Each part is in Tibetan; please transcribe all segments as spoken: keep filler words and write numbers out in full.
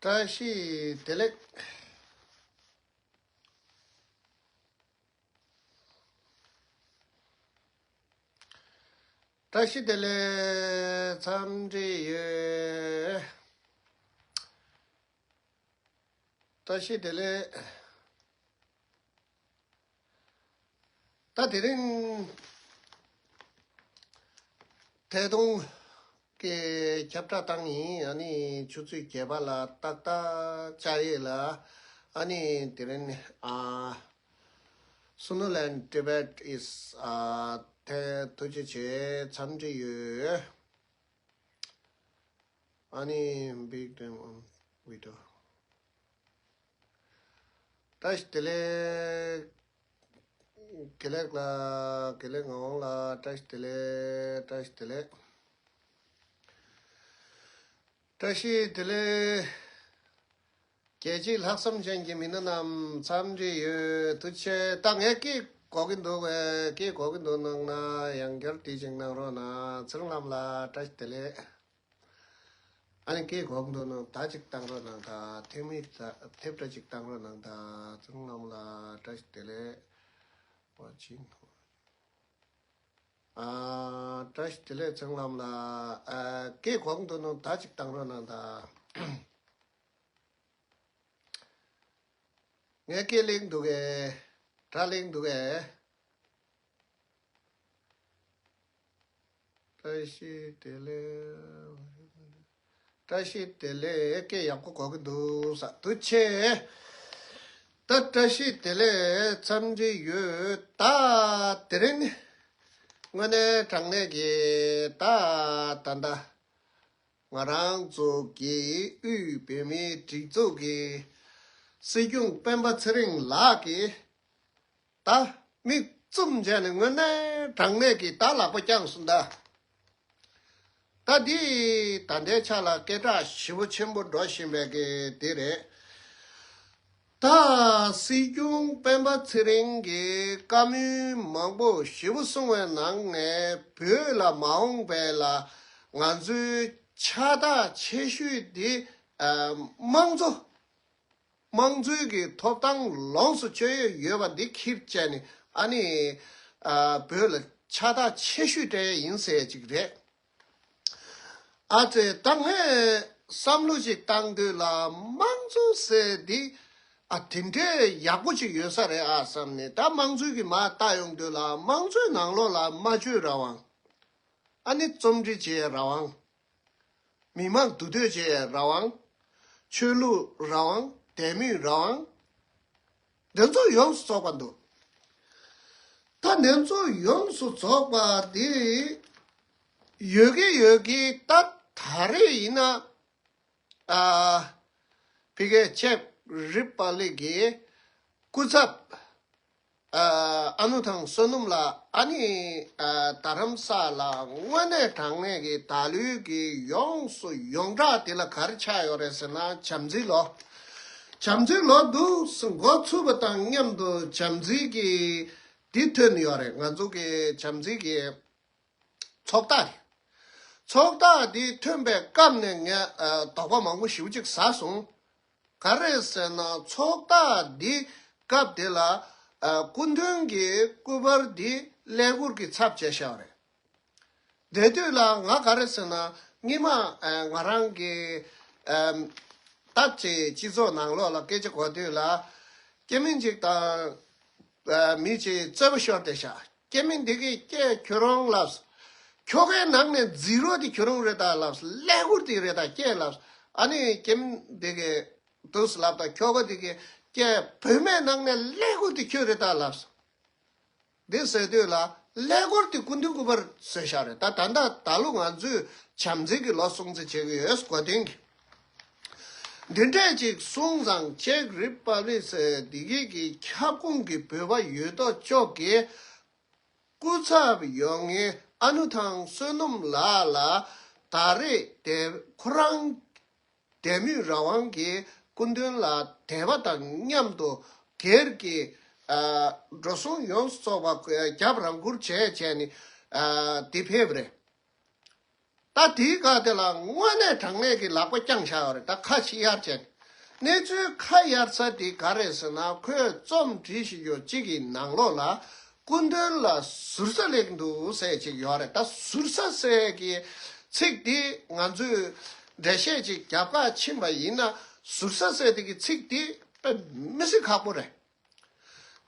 བཀྲ་ཤིས་བདེ་ལེགས། བཀྲ་ཤིས་བདེ་ལེགས། འཚམས་འདྲི་ཡོད། བཀྲ་ཤིས་བདེ་ལེགས། ད་དེ་རིང་ཐད་གཏོང་གི་ཁྱབ་བསྒྲགས་བཏང་ཡིན། ཨ་ནི་ཆུ་ཚོད་བརྒྱད་པ་ལ་ཏག་ཏག་བཅར་ཡས་ལ། ཨ་ནི་དེ་རིང་ཨ། Sunuland Tibet is ཨ། ཐད་ཐུགས་རྗེ་ཆེ། འཚམས་འདྲི་ཡོད། ཨ་ནི་big time on video། བཀྲ་ཤིས་བདེ་ལེགས། དགེ་ལེགས་ལགས། དགེ་ལེགས་ངག་དབང་ལགས། བཀྲ་ཤིས་བདེ་ལེགས། བཀྲ་ཤིས་བདེ་ལེགས། བཀྲ་ཤིས་བདེ་ལེགས། རྒྱལ་གཅེས་ལྷག་བསམ་ཅན་གྱི་མི་སྣ་རྣམས་འཚམས་འདྲི་ཡོད། ཐུགས་རྗེ་ཆེ། ད་ངས་སྐད་གོ་གི་འདུག་གས། སྐད་གོ་གི་འདུག་གནང་ན་ཡང་བསྐྱར་དེ་ཅིག་གནང་རོགས་གནང་། ཚེ་རིང་ལགས་ལ་བཀྲ་ཤིས་བདེ་ལེགས། ཨ་ནི་སྐད་གོ་གི་འདུག་ན་ད་ཅིག་བཏང་རོགས་གནང་ད། ཐེབས་མེད་ད་ཐེབས་འདྲ་ཅིག་བཏང་རོགས་གནང་ད། ཚེ་རིང་ལགས་ལ་བཀྲ་ཤིས་བདེ་ལེགས། Watching། ཨ། བཀྲ་ཤིས་བདེ་ལེགས། ཚེ་རིང་ལགས་ལ། ཨ། སྐད་གོ་གི་འདུག་ན་ད་ཅིག་བཏང་རོགས་གནང་ད། ངས་སྐད་གླེང་འདུག་གས། སྒྲ་གླེང་འདུག་གས། བཀྲ་ཤིས་བདེ་ལེགས། བཀྲ་ཤིས་བདེ་ལེགས། སྐད་ཡག་པོ་གོ་གི་འདུག་ས། ཐུགས་རྗེ་ཆེ། ད་བཀྲ་ཤིས་བདེ་ལེགས། འཚམས་འདྲི་ཡོད། ད་དེ་རིང་དངོས་གནས་དྲང་གནས་ཀྱི་ད་ད་ད། ང་རང་ཚོ་གི་དབུས་བོད་མིའི་སྒྲིག་འཛུགས་ཀྱི་སྲིད་སྐྱོང་སྤེན་པ་ཚེ་རིང་ལགས་ཀྱིས་ད་མིག་བཙུམ་བྱས་ནས་དངོས་གནས་དྲང་གནས་ཀྱི་ད་ལག་པ་བརྐྱངས་སོང་ད། ད་འདི་ད་ལྟའི་ཆ་ལ་སྐད་གྲགས་ཞེ་པོ་ཆེན་པོ་འགྲོ་བཞིན་པའི་གི་འདི་རེད། ད་སྲིད་སྐྱོང་སྤེན་པ་ཚེ་རིང་གིས་བཀའ་མོལ་མང་པོ་ཞེ་པོ་གསུངས་པའི་ནང་ནས་བོད་ལ་མ་འོངས་པའི་ལ་ང་ཚོའི་ཕྱག་རྟགས་ཆེ་ཤོས་འདི་ཨ། དམངས་གཙོ། དམངས་གཙོའི་གི་ཐོབ་ཐང་ལོངས་སུ་སྤྱོད་ཡས་ཡོད་པ་འདི་ཁྱེར་བྱས་ནས་ཨ་ནི་ཨ། བོད་ལ་ཕྱག་རྟགས་ཆེ་ཤོས་སྤྲད་ཡས་ཡིན་ཟེར་ཡས་ཅིག་རེད། ཨ་ཙི། ད་ངས་བསམ་བློ་ཞིག་བཏང་དུས་ལ་དམངས་གཙོ་ཟེར་འདི་ཨ། དེ་འདྲའི་ཡག་པོ་ཅིག་ཡོད་ས་རེད་ཨ་བསམ་ནས། ད་དམངས་གཙོའི་གི་མ་ལྟ་ཡོང་དུས་ལ་དམངས་གཙོའི་ནང་ལོགས་ལ་སྨྲ་བརྗོད་རང་དབང་། ཨ་ནི་རྩོམ་འབྲི་བྱེད་ཡས་རང་དབང་། མི་མང་འདུ་སྡོད་བྱེད་ཡས་རང་དབང་། ཆོས་ལུགས་རང་དབང་། དད་མོས་རང་དབང་། འདི་ཚོ་ཡོངས་སུ་རྫོགས་པ་འདུག་ད་འདི་ཚོ་ཡོངས་སུ་རྫོགས་པ་འདི་ཡོད་ཀྱི་ཡོད་ཀྱི། ད་ད་རེས་ཡིན་ན་ཨ། ཕ་གིའི་ཅེཀ་རི་པབ་ལིག་གི་སྐུ་ཚབ་ཨ། ཨ་ནུ་ཐང་བསོད་ནམས་ལགས། ཨ་ནི་ཨ། རྡ་རམ་ས་ལ་དངོས་གནས་དྲང་གནས་ཀྱི་ད་ལོའི་གི་ཡོངས་སུ་ཡོངས་གྲགས་དེ་ལ་ག་རེ་ཆགས་ཡོད་རེད་ཟེར་ན། བྱམས་བརྩེའི་ལོ། བྱམས་བརྩེའི་ལོ་འདུག་སེ་འགོ་ཚུགས་པ་དང་མཉམ་དུ་བྱམས་བརྩེའི་གི་འདི་ཐོན་ཡོད་རེད། ང་ཚོ་གི་བྱམས་བརྩེའི་གི་ཚོགས་རྟགས་རེད། ཚོགས་རྟགས་འདི་ཐོན་པའི་སྐབས་ནས་ངས་ཨ། དོགས་པ་མང་པོ་ཞེ་པོ་ཅིག་ཟ་སོང་། ག་རེ་ཟེར་ན་ཚོགས་རྟགས་འདི་སྐབས་དེ་ལ་ཨ། སྐུ་མདུན་གྱི་སྐུ་པར་འདི་ཀླད་ཀོར་གྱི་ཚབ་བྱས་བཞག་པ་རེད། དེ་དུས་ལ་ང་ག་རེ་ཟེར་ན་སྔོན་མ་ཨ། ང་རང་གི་ཨ། ད་ཅིག་སྤྱི་ཚོགས་ནང་ལོགས་ལ་སྐད་ཆ་གོ་དུས་ལ་སྐྱེ་དམན་ཅིག་དང་། ཨ། མི་ཅིག་རྩོད་པ་ཤོར་བསྡད་ཤག་སྐྱེ་དམན་འདི་གིས་ཀྱེ་ཁྱོད་རང་ལབ། ཁྱོ་གའི་ནང་ནས་ཛི་རོ་དེ་ཁྱོད་རང་རེད་ད་ལབ། ཀླད་ཀོར་དེ་རེད་ད་ཀྱེ་ལབ། ཨ་ནི་སྐྱེ་དམན་འདི་གིས་འདུག་སེ་ལབ་ད། ཁྱོ་ག་འདི་གིས་ཀྱེ་བུད་མེད་ནང་ནས་ཀླད་ཀོར་དེ་ཁྱོད་རེད་ད་ལབ། འདི་ཟེར་དུས་ལ་ཀླད་ཀོར་དེ་སྐུ་མདུན་སྐུ་པར་བཟོས་བཞག་རེད། ད་ད་ད་ད་ལོ་ང་ཚོས་བྱམས་བརྩེ་གི་ལོ་སྲུང་བརྩི་བྱེད་ཀྱི་ཡོད། གོ་དོན་གྱི། འདི་འདྲས་ཅིག་སོང་ཙང་ཅེཀ་རི་པབ་ལིག་ཟེར་འདི་གི་གི་ཁྱབ་ཁོངས་ཀྱི་བོད་པ་ཡོད་དོ་ཅོག་གི་སྐུ་ཚབ་ཡོད་མཁན་ཨ་ནུ་ཐང་བསོད་ནམས་ལགས་ལ་ད་རེས་དེ་ཁོ་རང་དད་མོས་རང་དབང་གིས་སྐུ་མདུན་ལ་དད་པ་དང་མཉམ་དུ་སྒེར་གྱི་ཨ། འགྲོ་སོང་ཡོངས་སུ་རྫོགས་པ་རྒྱབ་རང་བཀུར་བྱས་བྱས་ནས་ཨ། འདི་ཕེབས་རེད། ད་དེའི་སྐབས་དེ་ལ་དངོས་གནས་དྲང་གནས་ཀྱི་ལག་པ་བརྐྱངས་བཞག་ཡོད་རེད། ད་ཁ་ཕྱི་གཡར་བྱས་ནས། གནས་ཚུལ་ཁ་གཡར་ས་དེ་ག་རེད་ཟེར་ན། ཁོས་རྩོམ་བྲིས་བཞིན་ཡོད་གཅིག་གི་ནང་ལོགས་ལ་སྐུ་མདུན་ལ་ཟུར་ཟ་སླེབས་འདུག་ཟེར་གཅིག་ཡོད་རེད། ད་ཟུར་ཟ་ཟེར་གྱི་ཚིག་དེ་ང་ཚོས་འགྲེལ་བཤད་ཅིག་རྒྱབ་ཁ་ཕྱིན་པ་ཡིན་ན། ཟུར་ཟ་ཟེར་དེ་གི་ཚིག་དེ་དཔེ་མི་སྲིད་ཁག་པོ་རེད།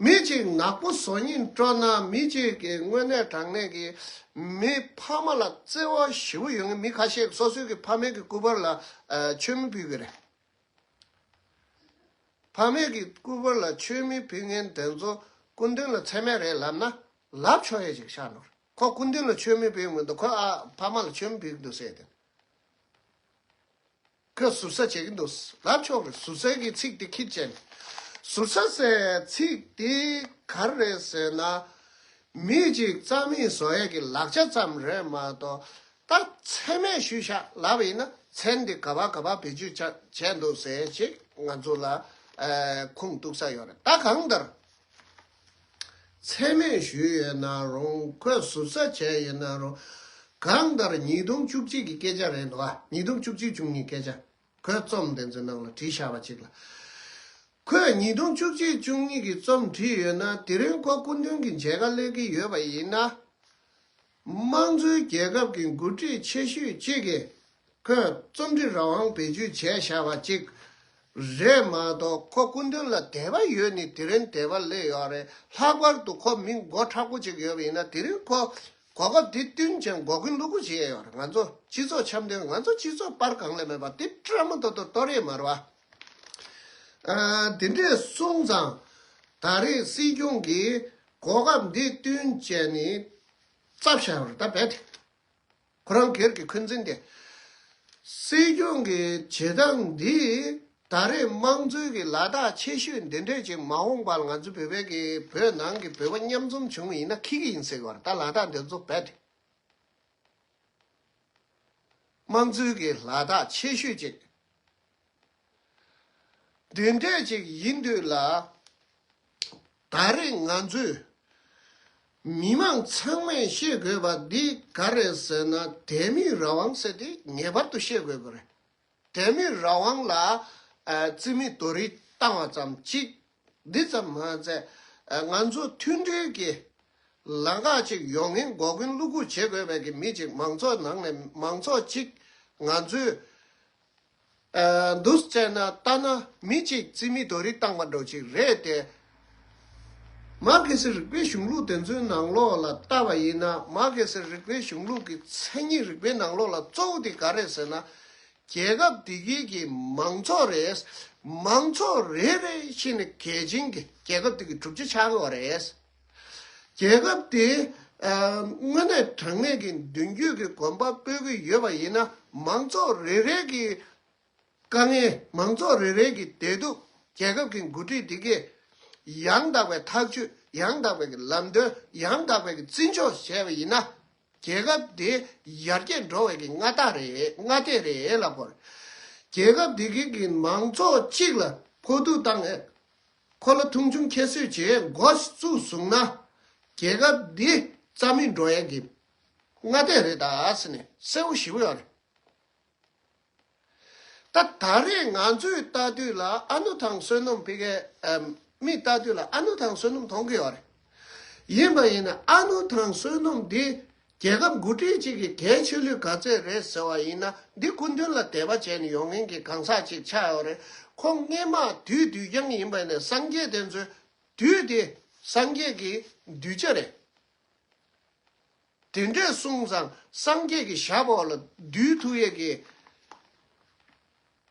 མི་གཅིག་ནག་པོ་བཟོ་སྙིང་བྲོ་ན། མི་གཅིག་གི་དངོས་གནས་དྲང་གནས་ཀྱི་མི་ཕ་མ་ལ་བརྩེ་བ་ཞེ་པོ་ཡོད་མཁན་མི་ཁ་ཤས་སོ་སོའི་གི་ཕ་མའི་གི་སྐུ་པར་ལ་ཨ་མཆོད་མེ་ཕུལ་གི་རེད། ཕ་མའི་གི་སྐུ་པར་ལ་མཆོད་མེ་ཕུལ་མཁན་དེ་ཚོ་སྐུ་མདུན་ལ་མཚན་སྨད་རེད་ལབ་ན་ལབ་ཆོག་ཡས་ཅིག་ཤར་ནོར། ཁོ་སྐུ་མདུན་ལ་མཆོད་མེ་ཕུལ་མི་འདུག། ཁོ་ཨ་ཕ་མ་ལ་མཆོད་མེ་ཕུལ་གི་འདུག་ཟེར་དེ། ཁོས་ཟུར་ཟ་བྱེད་ཀྱི་འདུག། ལབ་ཆོག་རེད། ཟུར་ཟའི་གི་ཚིག་དེ་ཁྱི་ཅན། ཟུར་ཟ་ཟེར་ཚིག་དེ་ག་རེ་རེད་ཟེར་ན། མི་གཅིག་རྩ་མེད་བཟོ་ཡས་ཀྱི་ལག་ཆ་ཙམ་རེད་མ་གཏོགས། ད་མཚན་སྨད་ཞུས་ཤག་ལབ་ཡིན་ན་མཚན་དེ་ག་པ་ག་པ་བེད་སྤྱོད་བྱ་བྱས་འདུག་ཟེར་ཅིག་ང་ཚོ་ལ་ཨ་ཁུངས་གཏུགས་ས་ཡོད་རེད། ད་གང་ལྟར། མཚན་སྨད་ཞུས་ཡོད་ན་རུང་། ཁོས་ཟུར་ཟ་བྱས་ཡོད་ན་རུང་། གང་ལྟར་ཉིས་སྟོང་བཅུ་གཅིག་གི་སྐད་ཆ་རེད་འདུག་ཨ། ཉིས་སྟོང་བཅུ་གཅིག་བཅུ་གཉིས་སྐད་ཆ། ཁོའི་རྩོམ་དེ་ཚོའི་ནང་ལ་བྲིས་བཞག་པ་ཅིག་ལ། ཁོས་ཉིས་སྟོང་བཅུ་གཅིག་བཅུ་གཉིས་ཀྱི་རྩོམ་བྲིས་ཡོད་ན། དེ་རིང་ཁོ་སྐུ་མདུན་གྱི་མཇལ་ཁ་སླེབས་ཀྱི་ཡོད་པ་ཡིན་ན། དམངས་གཙོའི་རྒྱལ་ཁབ་ཀྱི་འགོ་ཁྲིད་ཆེ་ཤོས་གཅིག་གིས་ཁོས་རྩོམ་འབྲི་རང་དབང་བེད་སྤྱོད་བྱས་བཞག་པ་ཅིག་རེད་མ་གཏོགས། ཁོ་སྐུ་མདུན་ལ་དད་པ་ཡོད་ནི་དེ་རིང་དད་པ་སླེབས་ཡོད་རེད། ལྷག་པར་དུ་ཁོ་མི་མགོ་མཁྲེགས་པོ་ཅིག་ཡོད་པ་ཡིན་ན། དེ་རིང་ཁོ་གོ་སྐབས་འདི་བསྟུན་བྱས་མགོ་རྒོད་གློ་རྒོད་བྱེད་ཡོད་རེད། ང་ཚོ་སྤྱི་ཚོགས་འཆམ་མཐུན། ང་ཚོ་སྤྱི་ཚོགས་པར་གང་ལས་མེད་པ་འདི་བཀྲ་མ་དོ་དོ་གཏོར་ཡས་མ་རེད་བ། ཨ། དེ་འདྲས་སོང་ཙང་ད་རེས་སྲིད་སྐྱོང་གིས་གོ་སྐབས་འདི་བསྟུན་བྱས་ནས་བཙབ་བཞག་རེད། ད་རྦད་དེ་ཁོ་རང་སྒེར་གྱི་འཁོན་འཛིན་དེ། སྲིད་སྐྱོང་གི་བྱེད་སྟངས་འདིས་ད་རེས་དམངས་གཙོའི་གི་ལ་དྭགས་ཆེ་ཤོས་འདི་འདྲས་ཅིག་མ་འོངས་པར་ང་ཚོ་བོད་པའི་གི་བོད་ནང་གི་བོད་པ་མཉམ་འཛོམས་བྱུང་བ་ཡིན་ན་ཁེ་གི་ཡིན་ཟེར་གི་བ་རེད། ད་ལ་དྭགས་འདི་ཚོ་རྦད་དེ། དམངས་གཙོའི་གི་ལ་དྭགས་ཆེ་ཤོས་ཅིག་འདི་འདྲས་ཅིག་ཡིན་དུས་ལ། ད་རེས་ང་ཚོས་མི་མང་ཚང་མས་ཤེས་དགོས་པ་འདི་ག་རེ་ཟེར་ན། དད་མོས་རང་དབང་ཟེར་དེ་ངེས་པར་དུ་ཤེས་དགོས་པ་རེད། དད་མོས་རང་དབང་ལ་ཨ་རྩིས་མེད་རྡོ་རིལ་བཏང་བ་ཙམ་གཅིག་འདི་ཙམ་མ་ཚད། ཨ་ང་ཚོ་མཐུན་སྒྲིལ་གྱི་ལམ་ཁ་ཅིག་ཡོང་མཁན་མགོ་རྒོད་གློ་རྒོད་བྱེད་དགོས་པའི་གི་མི་ཅིག་མང་ཚོགས་ནང་ནས་མང་ཚོགས་ཅིག་ང་ཚོས་ཨ་འདུག་བྱས་ན་ལྟ་ན་མི་གཅིག་རྩིས་མེད་རྡོ་རིལ་བཏང་བ་འདྲ་ཅིག་རེད་དེ། མ་གེ་སི་རིག་པའི་གཞུང་ལུགས་དེ་ཚོའི་ནང་ལོགས་ལ་ལྟ་བ་ཡིན་ན། མ་གེ་སི་རིག་པའི་གཞུང་ལུགས་ཀྱི་མཚན་ཉིད་རིག་པའི་ནང་ལོགས་ལ་གཙོ་བོ་དེ་ག་རེད་ཟེར་ན། རྒྱལ་ཁབ་འདི་གའི་གི་མང་ཚོགས་རེད། མང་ཚོགས་རེ་རེ་བཞིན་ནི་གལ་ཆེན་གྱི་རྒྱལ་ཁབ་འདི་གི་གྲུབ་ཆ་ཆགས་ཀྱི་ཡོད་རེད། རྒྱལ་ཁབ་དེ་ཨ་དངོས་གནས་དྲང་གནས་ཀྱི་མདུན་སྐྱོད་ཀྱི་གོམ་པ་སྤོ་གི་ཡོད་པ་ཡིན་ན། མང་ཚོགས་རེ་རེ་གི་དཀའ་ངལ། མང་ཚོགས་རེ་རེ་གི་བདེ་སྡུག་རྒྱལ་ཁབ་ཀྱི་འགོ་ཁྲིད་འདི་གས་ཡང་དག་པའི་ཐག་གཅོད། ཡང་དག་པའི་གི་ལམ་སྟོན། ཡང་དག་པའི་གི་བརྩི་འཇོག་བྱས་པ་ཡིན་ན། རྒྱལ་ཁབ་དེ་ཡར་རྒྱས་འགྲོ་བའི་གི་མངའ་ཐང་རེད། མངའ་སྡེ་རེད་ལབ་དགོས་རེད། རྒྱལ་ཁབ་འདི་གི་གི་མང་ཚོགས་གཅིག་ལ་ཕོག་ཐུག་བཏང་ནས་ཁོ་ལ་མཐོང་ཆུང་ཁྱད་གསོད་བྱེད་འགོ་བཙུགས་སོང་ན། རྒྱལ་ཁབ་འདི་རྩ་མེད་འགྲོ་ཡས་ཀྱི་མངའ་སྡེ་རེད་ད་ཟེར་ནས་གསལ་པོ་ཞེ་པོ་ཡོད་རེད། ད་ད་རེས་ང་ཚོས་ལྟ་དུས་ལ་ཨ་ནུ་ཐང་བསོད་ནམས་ཕ་གིའི་ཨ་མིས་ལྟ་དུས་ལ་ཨ་ནུ་ཐང་བསོད་ནམས་མཐོང་གི་ཡོད་རེད། ཡིན་པ་ཡིན་ན་ཨ་ནུ་ཐང་བསོད་ནམས་འདི་རྒྱལ་ཁབ་འགོ་ཁྲིད་ཅིག་གི་གལ་ཆེ་ལོས་ག་ཚད་རེད་ཟེར་བ་ཡིན་ན། འདི་སྐུ་མདུན་ལ་དད་པ་བྱས་ནས་ཡོང་མཁན་གྱི་གང་ཟག་ཅིག་ཆགས་ཡོད་རེད། ཁོང་སྔས་མ་དུས་དུས་རྐྱང་ཡིན་པ་ཡིན་ན་སངས་རྒྱས་དེ་ཚོའི་དུས་དེ་སངས་རྒྱས་ཀྱི་གདུལ་བྱ་རེད། དེ་འདྲས་སོང་ཙང་སངས་རྒྱས་ཀྱི་ཞབས་འོག་ལ་འདུས་ཐུབ་ཡས་ཀྱི།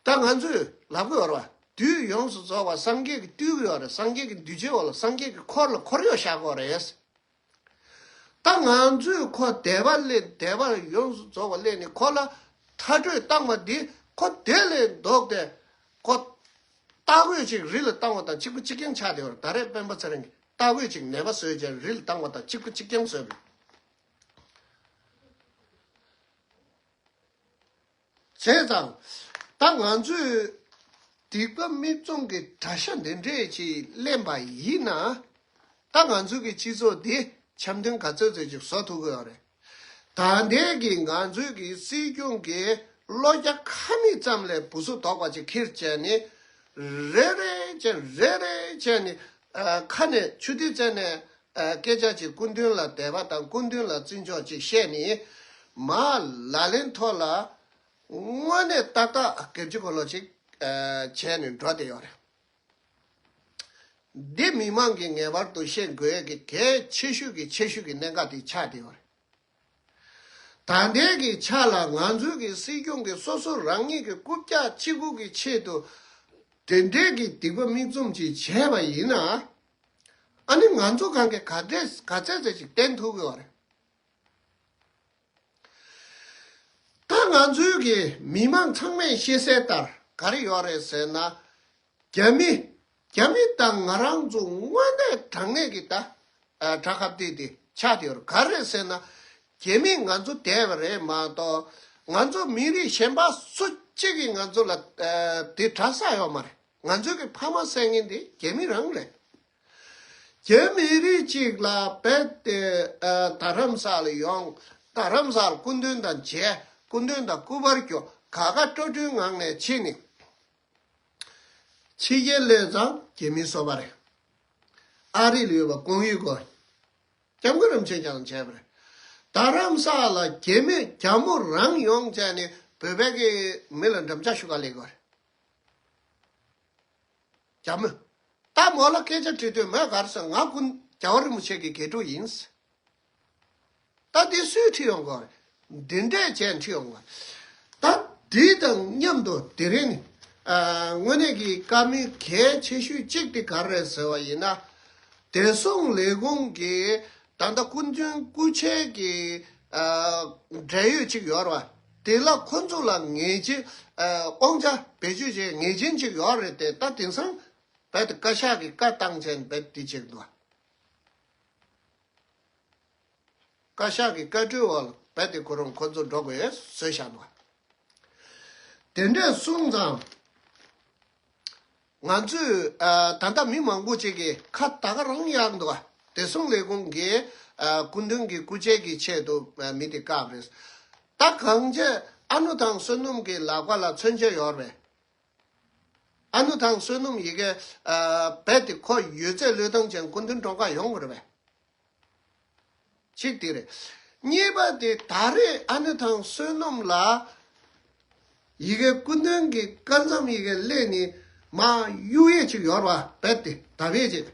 ད་ང་ཚོས་ལབ་དགོས་རེད་བ། དུས་ཡོངས་སུ་རྫོགས་པ་སངས་རྒྱས་ཀྱིས་བཏུལ་གྱི་ཡོད་རེད། སངས་རྒྱས་ཀྱི་གདུལ་བྱའི་འོག་ལ་སངས་རྒྱས་ཀྱི་འཁོར་ལ་འཁོར་གཡོག་བཞག་གི་ཡོད་རེད། ད་ང་ཚོས་ཁོ་དད་པ་སླེབས། དད་པ་ཡོངས་སུ་རྫོགས་པ་སླེབས་ནས་ཁོ་ལ་མཐར་སྐྲོད་བཏང་བ་འདི་ཁོ་དེ་ལས་ལྡོག་སྟེ་ཁོ་རྟ་རྒོད་ཅིག་རི་ལ་བཏང་བ་དང་གཅིག་པ་གཅིག་རྐྱང་ཆགས་བསྡད་ཡོད་རེད། ད་རེས་སྤེན་པ་ཚེ་རིང་གིས་རྟ་རྒོད་ཅིག་ནད་པ་བཟོས་བྱས་རི་ལ་བཏང་བ་དང་གཅིག་པ་གཅིག་རྐྱང་བཟོས་པ་བྱས་ཙང་། ད་ང་ཚོས་སྡིག་པ་མིག་བཙུམ་གྱི་གྲྭ་ཤག་འདི་འདྲས་ཅིག་གླེང་པ་ཡིན་ན། ད་ང་ཚོའི་གི་སྤྱི་ཚོགས་འདི་འཆམ་མཐུན་ག་ཚོད་ཚོད་ཅིག་བཟོ་ཐུབ་ཀྱི་ཡོད་རེད། ད་ལྟའི་གི་ང་ཚོའི་གི་སྲིད་སྐྱོང་གི་བློ་རྒྱ་ཁ་མིག་ཙམ་ལས་སྦུ་སུ་དོག་པ་ཅིག་ཁྱེར་བྱས་ནས། རེ་རེ་བྱས་རེ་རེ་བྱས་ནས་ཨ་ཁ་ནས་ཆུ་ཐིགས་བཙལ་ནས་ཨ་སྐད་ཆ་ཅིག་སྐུ་མདུན་ལ་དད་པ་དང་སྐུ་མདུན་ལ་བརྩི་འཇོག་ཅིག་བཤད་ནས་མར་ལག་ལེན་ཐོག་ལ་དངོས་གནས་ཏག་ཏག་སྒེར་གྱི་འཁོར་ལོ་ཅིག་ཨ་བྱས་ནས་འགྲོ་བསྡད་ཡོད་རེད། འདི་མི་མང་གིས་ངེས་པར་དུ་ཤེས་དགོས་ཡས་ཀྱི་གལ་ཆེ་ཤོས་ཀྱི་ཆེ་ཤོས་ཀྱི་གནད་འགག་དེ་ཆགས་བསྡད་ཡོད་རེད། ད་ལྟའི་གི་ཆ་ལ་ང་ཚོའི་གི་སྲིད་སྐྱོང་གིས་སོ་སོ་རང་ཉིད་ཀྱི་རྐུབ་བཀྱག་གཅིག་པུ་གི་ཆེད་དུ་དེ་འདྲའི་གི་སྡིག་པ་མིག་བཙུམ་ཅིག་བྱས་པ་ཡིན་ན། ཨ་ནི་ང་ཚོ་གང་གི་ག་འདྲས་ག་ཚད་ཚད་ཅིག་བསྟན་ཐུབ་ཀྱི་ཡོད་རེད། ད་ང་ཚོའི་གི་མི་མང་ཚང་མས་ཤེས་གསལ་ལྟར་ག་རེ་ཡོད་རེད་ཟེར་ན། རྒྱ་མི། རྒྱ་མི་དང་ང་རང་ཚོ་དངོས་གནས་དྲང་གནས་ཀྱི་ད་ཨ་དགྲ་ཁ་གཏད་དེ་ཆགས་བསྡད་ཡོད་རེད། ག་རེ་ཟེར་ན། རྒྱ་མིས་ང་ཚོ་དེད་པ་རེད་མ་གཏོགས་ང་ཚོ་མི་རིགས་གཞན་པ་སུ་གཅིག་གིས་ང་ཚོ་ལ་ཨ་དེ་དྲག་ས་ཡོད་མ་རེད། ང་ཚོའི་གི་ཕ་མ་བསད་མཁན་དེ་རྒྱ་མི་རང་རེད། རྒྱ་མི་རིགས་གཅིག་ལ་རྦད་དེ་ཨ་རྡ་རམ་ས་ལ་ཡོང་། རྡ་རམ་ས་ལ་སྐུ་མདུན་དང་མཇལ། སྐུ་མདུན་དང་སྐུ་པར་རྒྱོབ། ག་ག་སྤྲོ་སྤྲོའི་ངང་ནས་ཕྱིན་ནས། ཕྱི་རྒྱལ་སླེབས་ཙང་རྒྱ་མིའི་སོ་པ་རེད། ཨ་རི་ལ་ཡོད་པ་ཀོང་ཡུལ་སྐོར། སྐྱབས་མགོན་རིན་པོ་ཆེ་ཀྱང་བྱས་པ་རེད། རྡ་རམ་ས་ལ་རྒྱ་མི་རྒྱ་མོ་རང་ཡོང་བྱས་ནས་བོད་པའི་གི་མི་ལ་འགྲམ་ལྕག་གཞུ་ག་ལས་དགོས་རེད། རྒྱ་མི། ད་མོ་ལ་སྐད་ཆ་དྲིས་དུས་མོས་ག་རེ་ཟེར། ང་ཀུན་རྒྱལ་བ་རིན་པོ་ཆེ་གི་དགེ་ཕྲུག་ཡིན། ད་འདི་སུས་ཁྲིད་ཡོང་གོ། འདི་འདྲས་བྱས་ཁྲིད་ཡོང་གོ། ད་འདི་དང་མཉམ་དུ་དེ་རིང་ནི་ཨ་དངོས་གནས་ཀྱི་བཀའ་མོལ་གལ་ཆེ་ཤོས་གཅིག་དེ་ག་རེ་རེད་ཟེར་བ་ཡིན་ན། བདེ་སྲུང་ལས་ཁུངས་ཀྱི་ད་ལྟ་སྐུ་མདུན་སྐུ་མཆེད་ཀྱི་ཨ་འབྲེལ་ཡོད་ཅིག་ཡོད་རེད་བ། དེ་ལ་ཁོ་ཚོ་ལ་ངེས་ཅན་ཨ་དབང་ཆ་བེད་སྤྱོད་བྱེད་ངེས་ཅན་ཅིག་ཡོད་རེད་དེ། ད་དེང་སང་རྦད་དེ་བཀའ་ཤག་གིས་བཀའ་བཏང་བྱས་རྦད་དེ་བྱེད་འདུག་བཀའ་ཤག་གི་བཀའ་འཁྲོལ་འོག་ལ་རྦད་དེ་ཁོ་རང་ཁོ་ཚོ་འགྲོ་དགོས་བཟོས་བཞག་འདུག་དེ་འདྲས་གསུངས་ཙང་། ང་ཚོས་ཨ་ད་ལྟ་མི་མང་པོ་ཅིག་གིས་ཁ་ད་ག་རང་གཡར་འདུག་བདེ་སྲུང་ལས་ཁུངས་ཀྱིས་ཨ་སྐུ་མདུན་གྱི་སྐུ་མཆེད་ཀྱི་ཆེད་དུ་ཨ་མི་དེ་བཀག་རེད། ད་གང་བྱས་ཨ་ནུ་ཐང་བསོད་ནམས་ཀྱི་ལག་པ་ལ་མཚོན་ཆ་ཡོད་རེད། ཨ་ནུ་ཐང་བསོད་ནམས་ཡི་གེ་ཨ་རྦད་དེ་ཁོ་ཡོད་ཚད་བློས་བཏང་ཅན་སྐུ་མདུན་དྲུང་འཁོར་ཡོང་དགོས་རེད་པས། གཅིག་དེ་རེད། གཉིས་པ་དེ་ད་རེས་ཨ་ནུ་ཐང་བསོད་ནམས་ལ་ཡི་གེ་སྐུ་མདུན་གྱི་སྐུ་མཚམས་ཡི་གེ་སླེབས་ནས་མར་གཡུག་ཡས་ཅིག་ཡོད་རེད་པ། རྦད་དེ་ད་བས་ཅིག་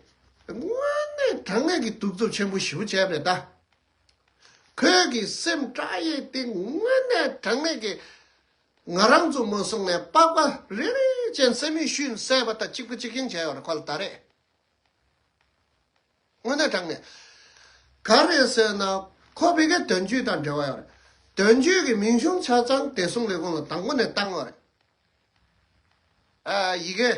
དངོས་གནས་དྲང་གནས་ཀྱི་གདུག་རྩུབ་ཆེན་པོ་ཞེ་པོ་བྱས་པ་རེད་ད། ཁོས་ཀྱི་སེམས་སྐྲག་ཡས་དེ་དངོས་གནས་དྲང་གནས་ཀྱི། ང་རང་ཚོ་མ་སོང་ནས་པགས་པ་རེ་རེ་ཅན་སེ་མི་ཤུན་བསད་པ་དང་གཅིག་པ་གཅིག་རྐྱང་བྱས་ཡོད་རེད་ཁོ་ལ་ད་རེས། དངོས་གནས་དྲང་གནས། ག་རེ་ཟེར་ན་ཁོ་ཕ་གིའི་དོན་གཅོད་དང་འབྲེལ་བ་ཡོད་རེད། དོན་གཅོད་ཀྱི་མིང་གཞུང་ཆ་ཚང་བདེ་སྲུང་ལས་ཁུངས་ལ་དང་པོ་ནས་བཏང་བ་རེད། ཨ་ཡི་གེ་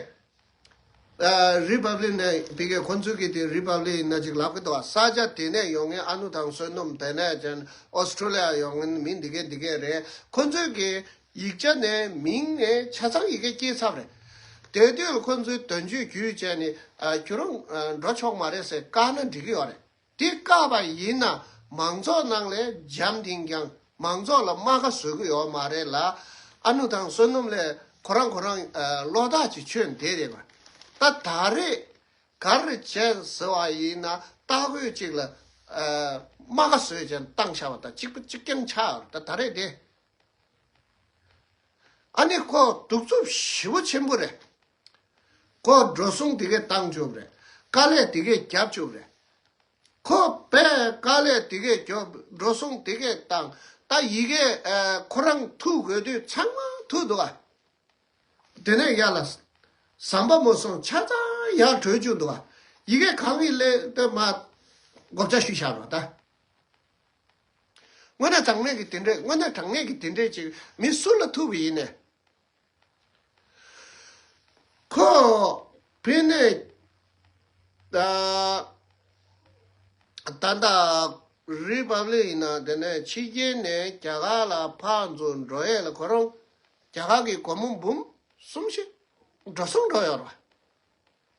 ཨ་རི་པབ་ལིག་ནས་ཕ་གིའི་ཁོ་ཚོའི་གི་དེ་རི་པབ་ལིག་ཡིན་ན་ཅིག་ལབ་གི་འདུག་ས་ཆ་དེ་ནས་ཡོང་མཁན་ཨ་ནུ་ཐང་བསོད་ནམས། དེ་ནས་ཅན་ཨོ་སི་ཁྲུ་ལི་ཡ་ཡོང་མཁན་མི་འདི་གས་འདི་གས་རེད། ཁོ་ཚོའི་གི་ཡིག་ཆ་ནས་མིང་ནས་ཆ་ཚང་ཡི་གེ་སྐྱེལ་ཚར་རེད། དེ་དུས་ཁོ་ཚོའི་དོན་གཅོད་བརྒྱུད་བྱས་ནས་ཨ་ཁྱོད་རང་ཨ་འགྲོ་ཆོག་མ་རེད་ཟེར་བཀག་ན་འགྲིག་གི་ཡོད་རེད། དེ་བཀག་པ་ཡིན་ན་མང་ཚོགས་ནང་ལ་འཇམ་ཐིང་ཐིང་། མང་ཚོགས་ལ་རྨ་ཁ་བཟོ་གི་ཡོད་མ་རེད་ལ། ཨ་ནུ་ཐང་བསོད་ནམས་ལས་ཁོ་རང་ཁོ་རང་ཨ་བློ་ཐག་ཅིག་ཆོད་བསྡད་རེད་པ། ད་ད་རེས་ག་རེ་བྱས་ཟེར་བ་ཡིན་ན་ལྟ་སྐོས་ཅིག་ལ་ཨ་རྨ་ཁ་བཟོས་བྱས་བཏང་བཞག་པ་དང་གཅིག་པ་གཅིག་རྐྱང་ཆགས་ཡོད་རེད། ད་ད་རེས་དེ། ཨ་ནི་ཁོ་གདུག་རྩུབ་ཞེ་པོ་ཆེན་པོ་རེད། ཁོ་འགྲོ་སོང་དེ་གས་བཏང་བཅུག་རེད། དཀའ་ལས་དེ་གས་བརྒྱབ་བཅུག་རེད། ཁོ་པས་དཀའ་ལས་དེ་གས་རྒྱོབ། འགྲོ་སོང་དེ་གས་བཏང་། ད་ཡི་གེ་ཨ་ཁོ་རང་ཐུག་དགོས་དུས་ཚང་མ་ཐུག་འདུག་ག་དེ་ནས་ཡར་ལ་ཟམ་པ་མ་སོང་ཆ་ཚང་ཡར་བྲོས་བཅུག་འདུག་ག་ཡི་གེ་གང་ཡིན་ལས་དེ་མ་བགོ་བཤའ་ཞུས་བཞག་རོགས་ད། དངོས་གནས་དྲང་གནས་ཀྱི་དེ་འདྲས། དངོས་གནས་དྲང་གནས་ཀྱི་དེ་འདྲས་ཅིག་མི་སུ་ལ་ཐུག་པ་ཡིན་ནས། ཁོ་ཕི་ནས་ད་ད་ད་རི་པབ་ལིག་ཡིན་ན་དེ་ནས་ཕྱི་རྒྱལ་ནས་རྒྱ་གར་ལ་ཕར་ཚུར་འགྲོ་ཡས་ལ་ཁོ་རང་རྒྱ་གར་གྱི་སྒོར་མོ་འབུམ་གསུམ་བཞི་འགྲོ་སོང་འགྲོ་ཡོད་རེད་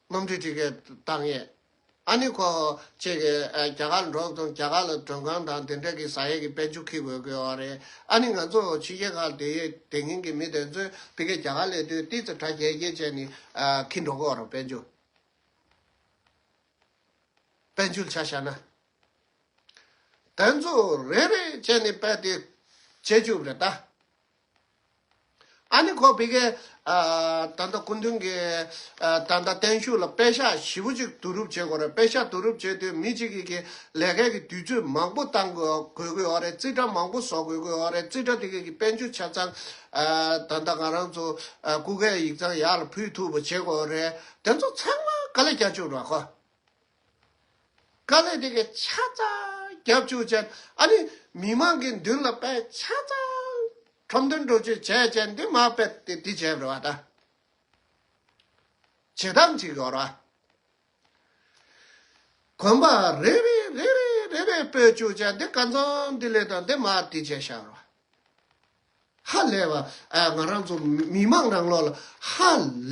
པ། གནམ་གྲུ་ཊི་ཀེ་ཊི་བཏང་ཡས། ཨ་ནི་ཁོ་ཅིག་གི་ཨ་རྒྱ་གར་འགྲོ་དང་རྒྱ་གར་ལ་མགྲོན་ཁང་དང་དེ་འདྲ་གི་ཟ་ཡས་ཀྱི་དཔལ་འབྱོར་འཁྱེར་དགོས་ཀྱི་ཡོད་རེད། ཨ་ནི་ང་ཚོ་ཕྱི་རྒྱལ་ཁག་དེ་དེ་སྔོན་གྱི་མི་དེ་ཚོས་ཕ་གིར་རྒྱ་གར་སླེབས་དུས་ཏོག་ཙམ་གྲ་རྒྱས་རྒྱས་བྱས་ནས་ཨ་འཁྱེར་འགྲོ་གི་ཡོད་རེད། དཔལ་འབྱོར། དཔལ་འབྱོར་ཆ་བཞག་ན། དེ་ཚོ་རེ་རེ་བྱས་ནས་རྦད་དེ་བྱེད་བཅུག་པ་རེད་ད། ཨ་ནི་ཁོ་ཕ་གིར་ཨ་ད་ལྟ་སྐུ་མདུན་གྱི་ཨ་ད་ལྟ་བརྟན་བཞུགས་ལ་པད་ཤག་ཞེ་པོ་ཅིག་བསྡུ་རུབ་བྱེད་དགོས་རེད། པད་ཤག་བསྡུ་རུབ་བྱེད་དུས་མི་གཅིག་གིས་ཀྱི་ལས་ཀའི་གི་དུས་ཚོད་མང་པོ་བཏང་དགོས་དགོས་ཀྱི་ཡོད་རེད། རྩིས་ཁྲ་མང་པོ་བཟོ་དགོས་ཀྱི་ཡོད་རེད། རྩིས་ཁྲ་དེ་གའི་གི་དཔལ་འབྱོར་ཆ་ཚང་ཨ་ད་ལྟ་ང་རང་ཚོ་ཨ་སྐུ་སྒེར་ཡིག་ཚང་ཡར་ལ་ཕུལ་ཐུབ་པ་བྱེད་དགོས་རེད། དེ་ཚོ་ཚང་མ་དཀའ་ལས་རྒྱག་བཅུག་རོགས་ཁོ། དཀའ་ལས་དེ་གའི་ཆ་ཚང་རྒྱབ་བཅུག་བྱས། ཨ་ནི་མི་མང་གི་མདུན་ལ་དཔེ་ཆ་ཚང་ཁྲོམ་སྟོན་འགྲོ་བཅུག་བྱས་བྱས་འདི་མ་དཔེ་དེ་འདི་བྱས་རེད་བ་ད། བྱེད་སྟངས་ཅིག་ཡོད་རེད་བ། གོམ་པ་རེ་རེ་རེ་རེ་རེ་རེ་སྤོས་བཅུག་བྱས་འདི་ག་ཚང་འདི་ལས་དང་འདི་མ་འདི་བྱས་བཞག་རེད་བ། ཧ་ལས་པ། ཨ་ང་རང་ཚོ་མི་མང་ནང་ལོགས་ལ་ཧ་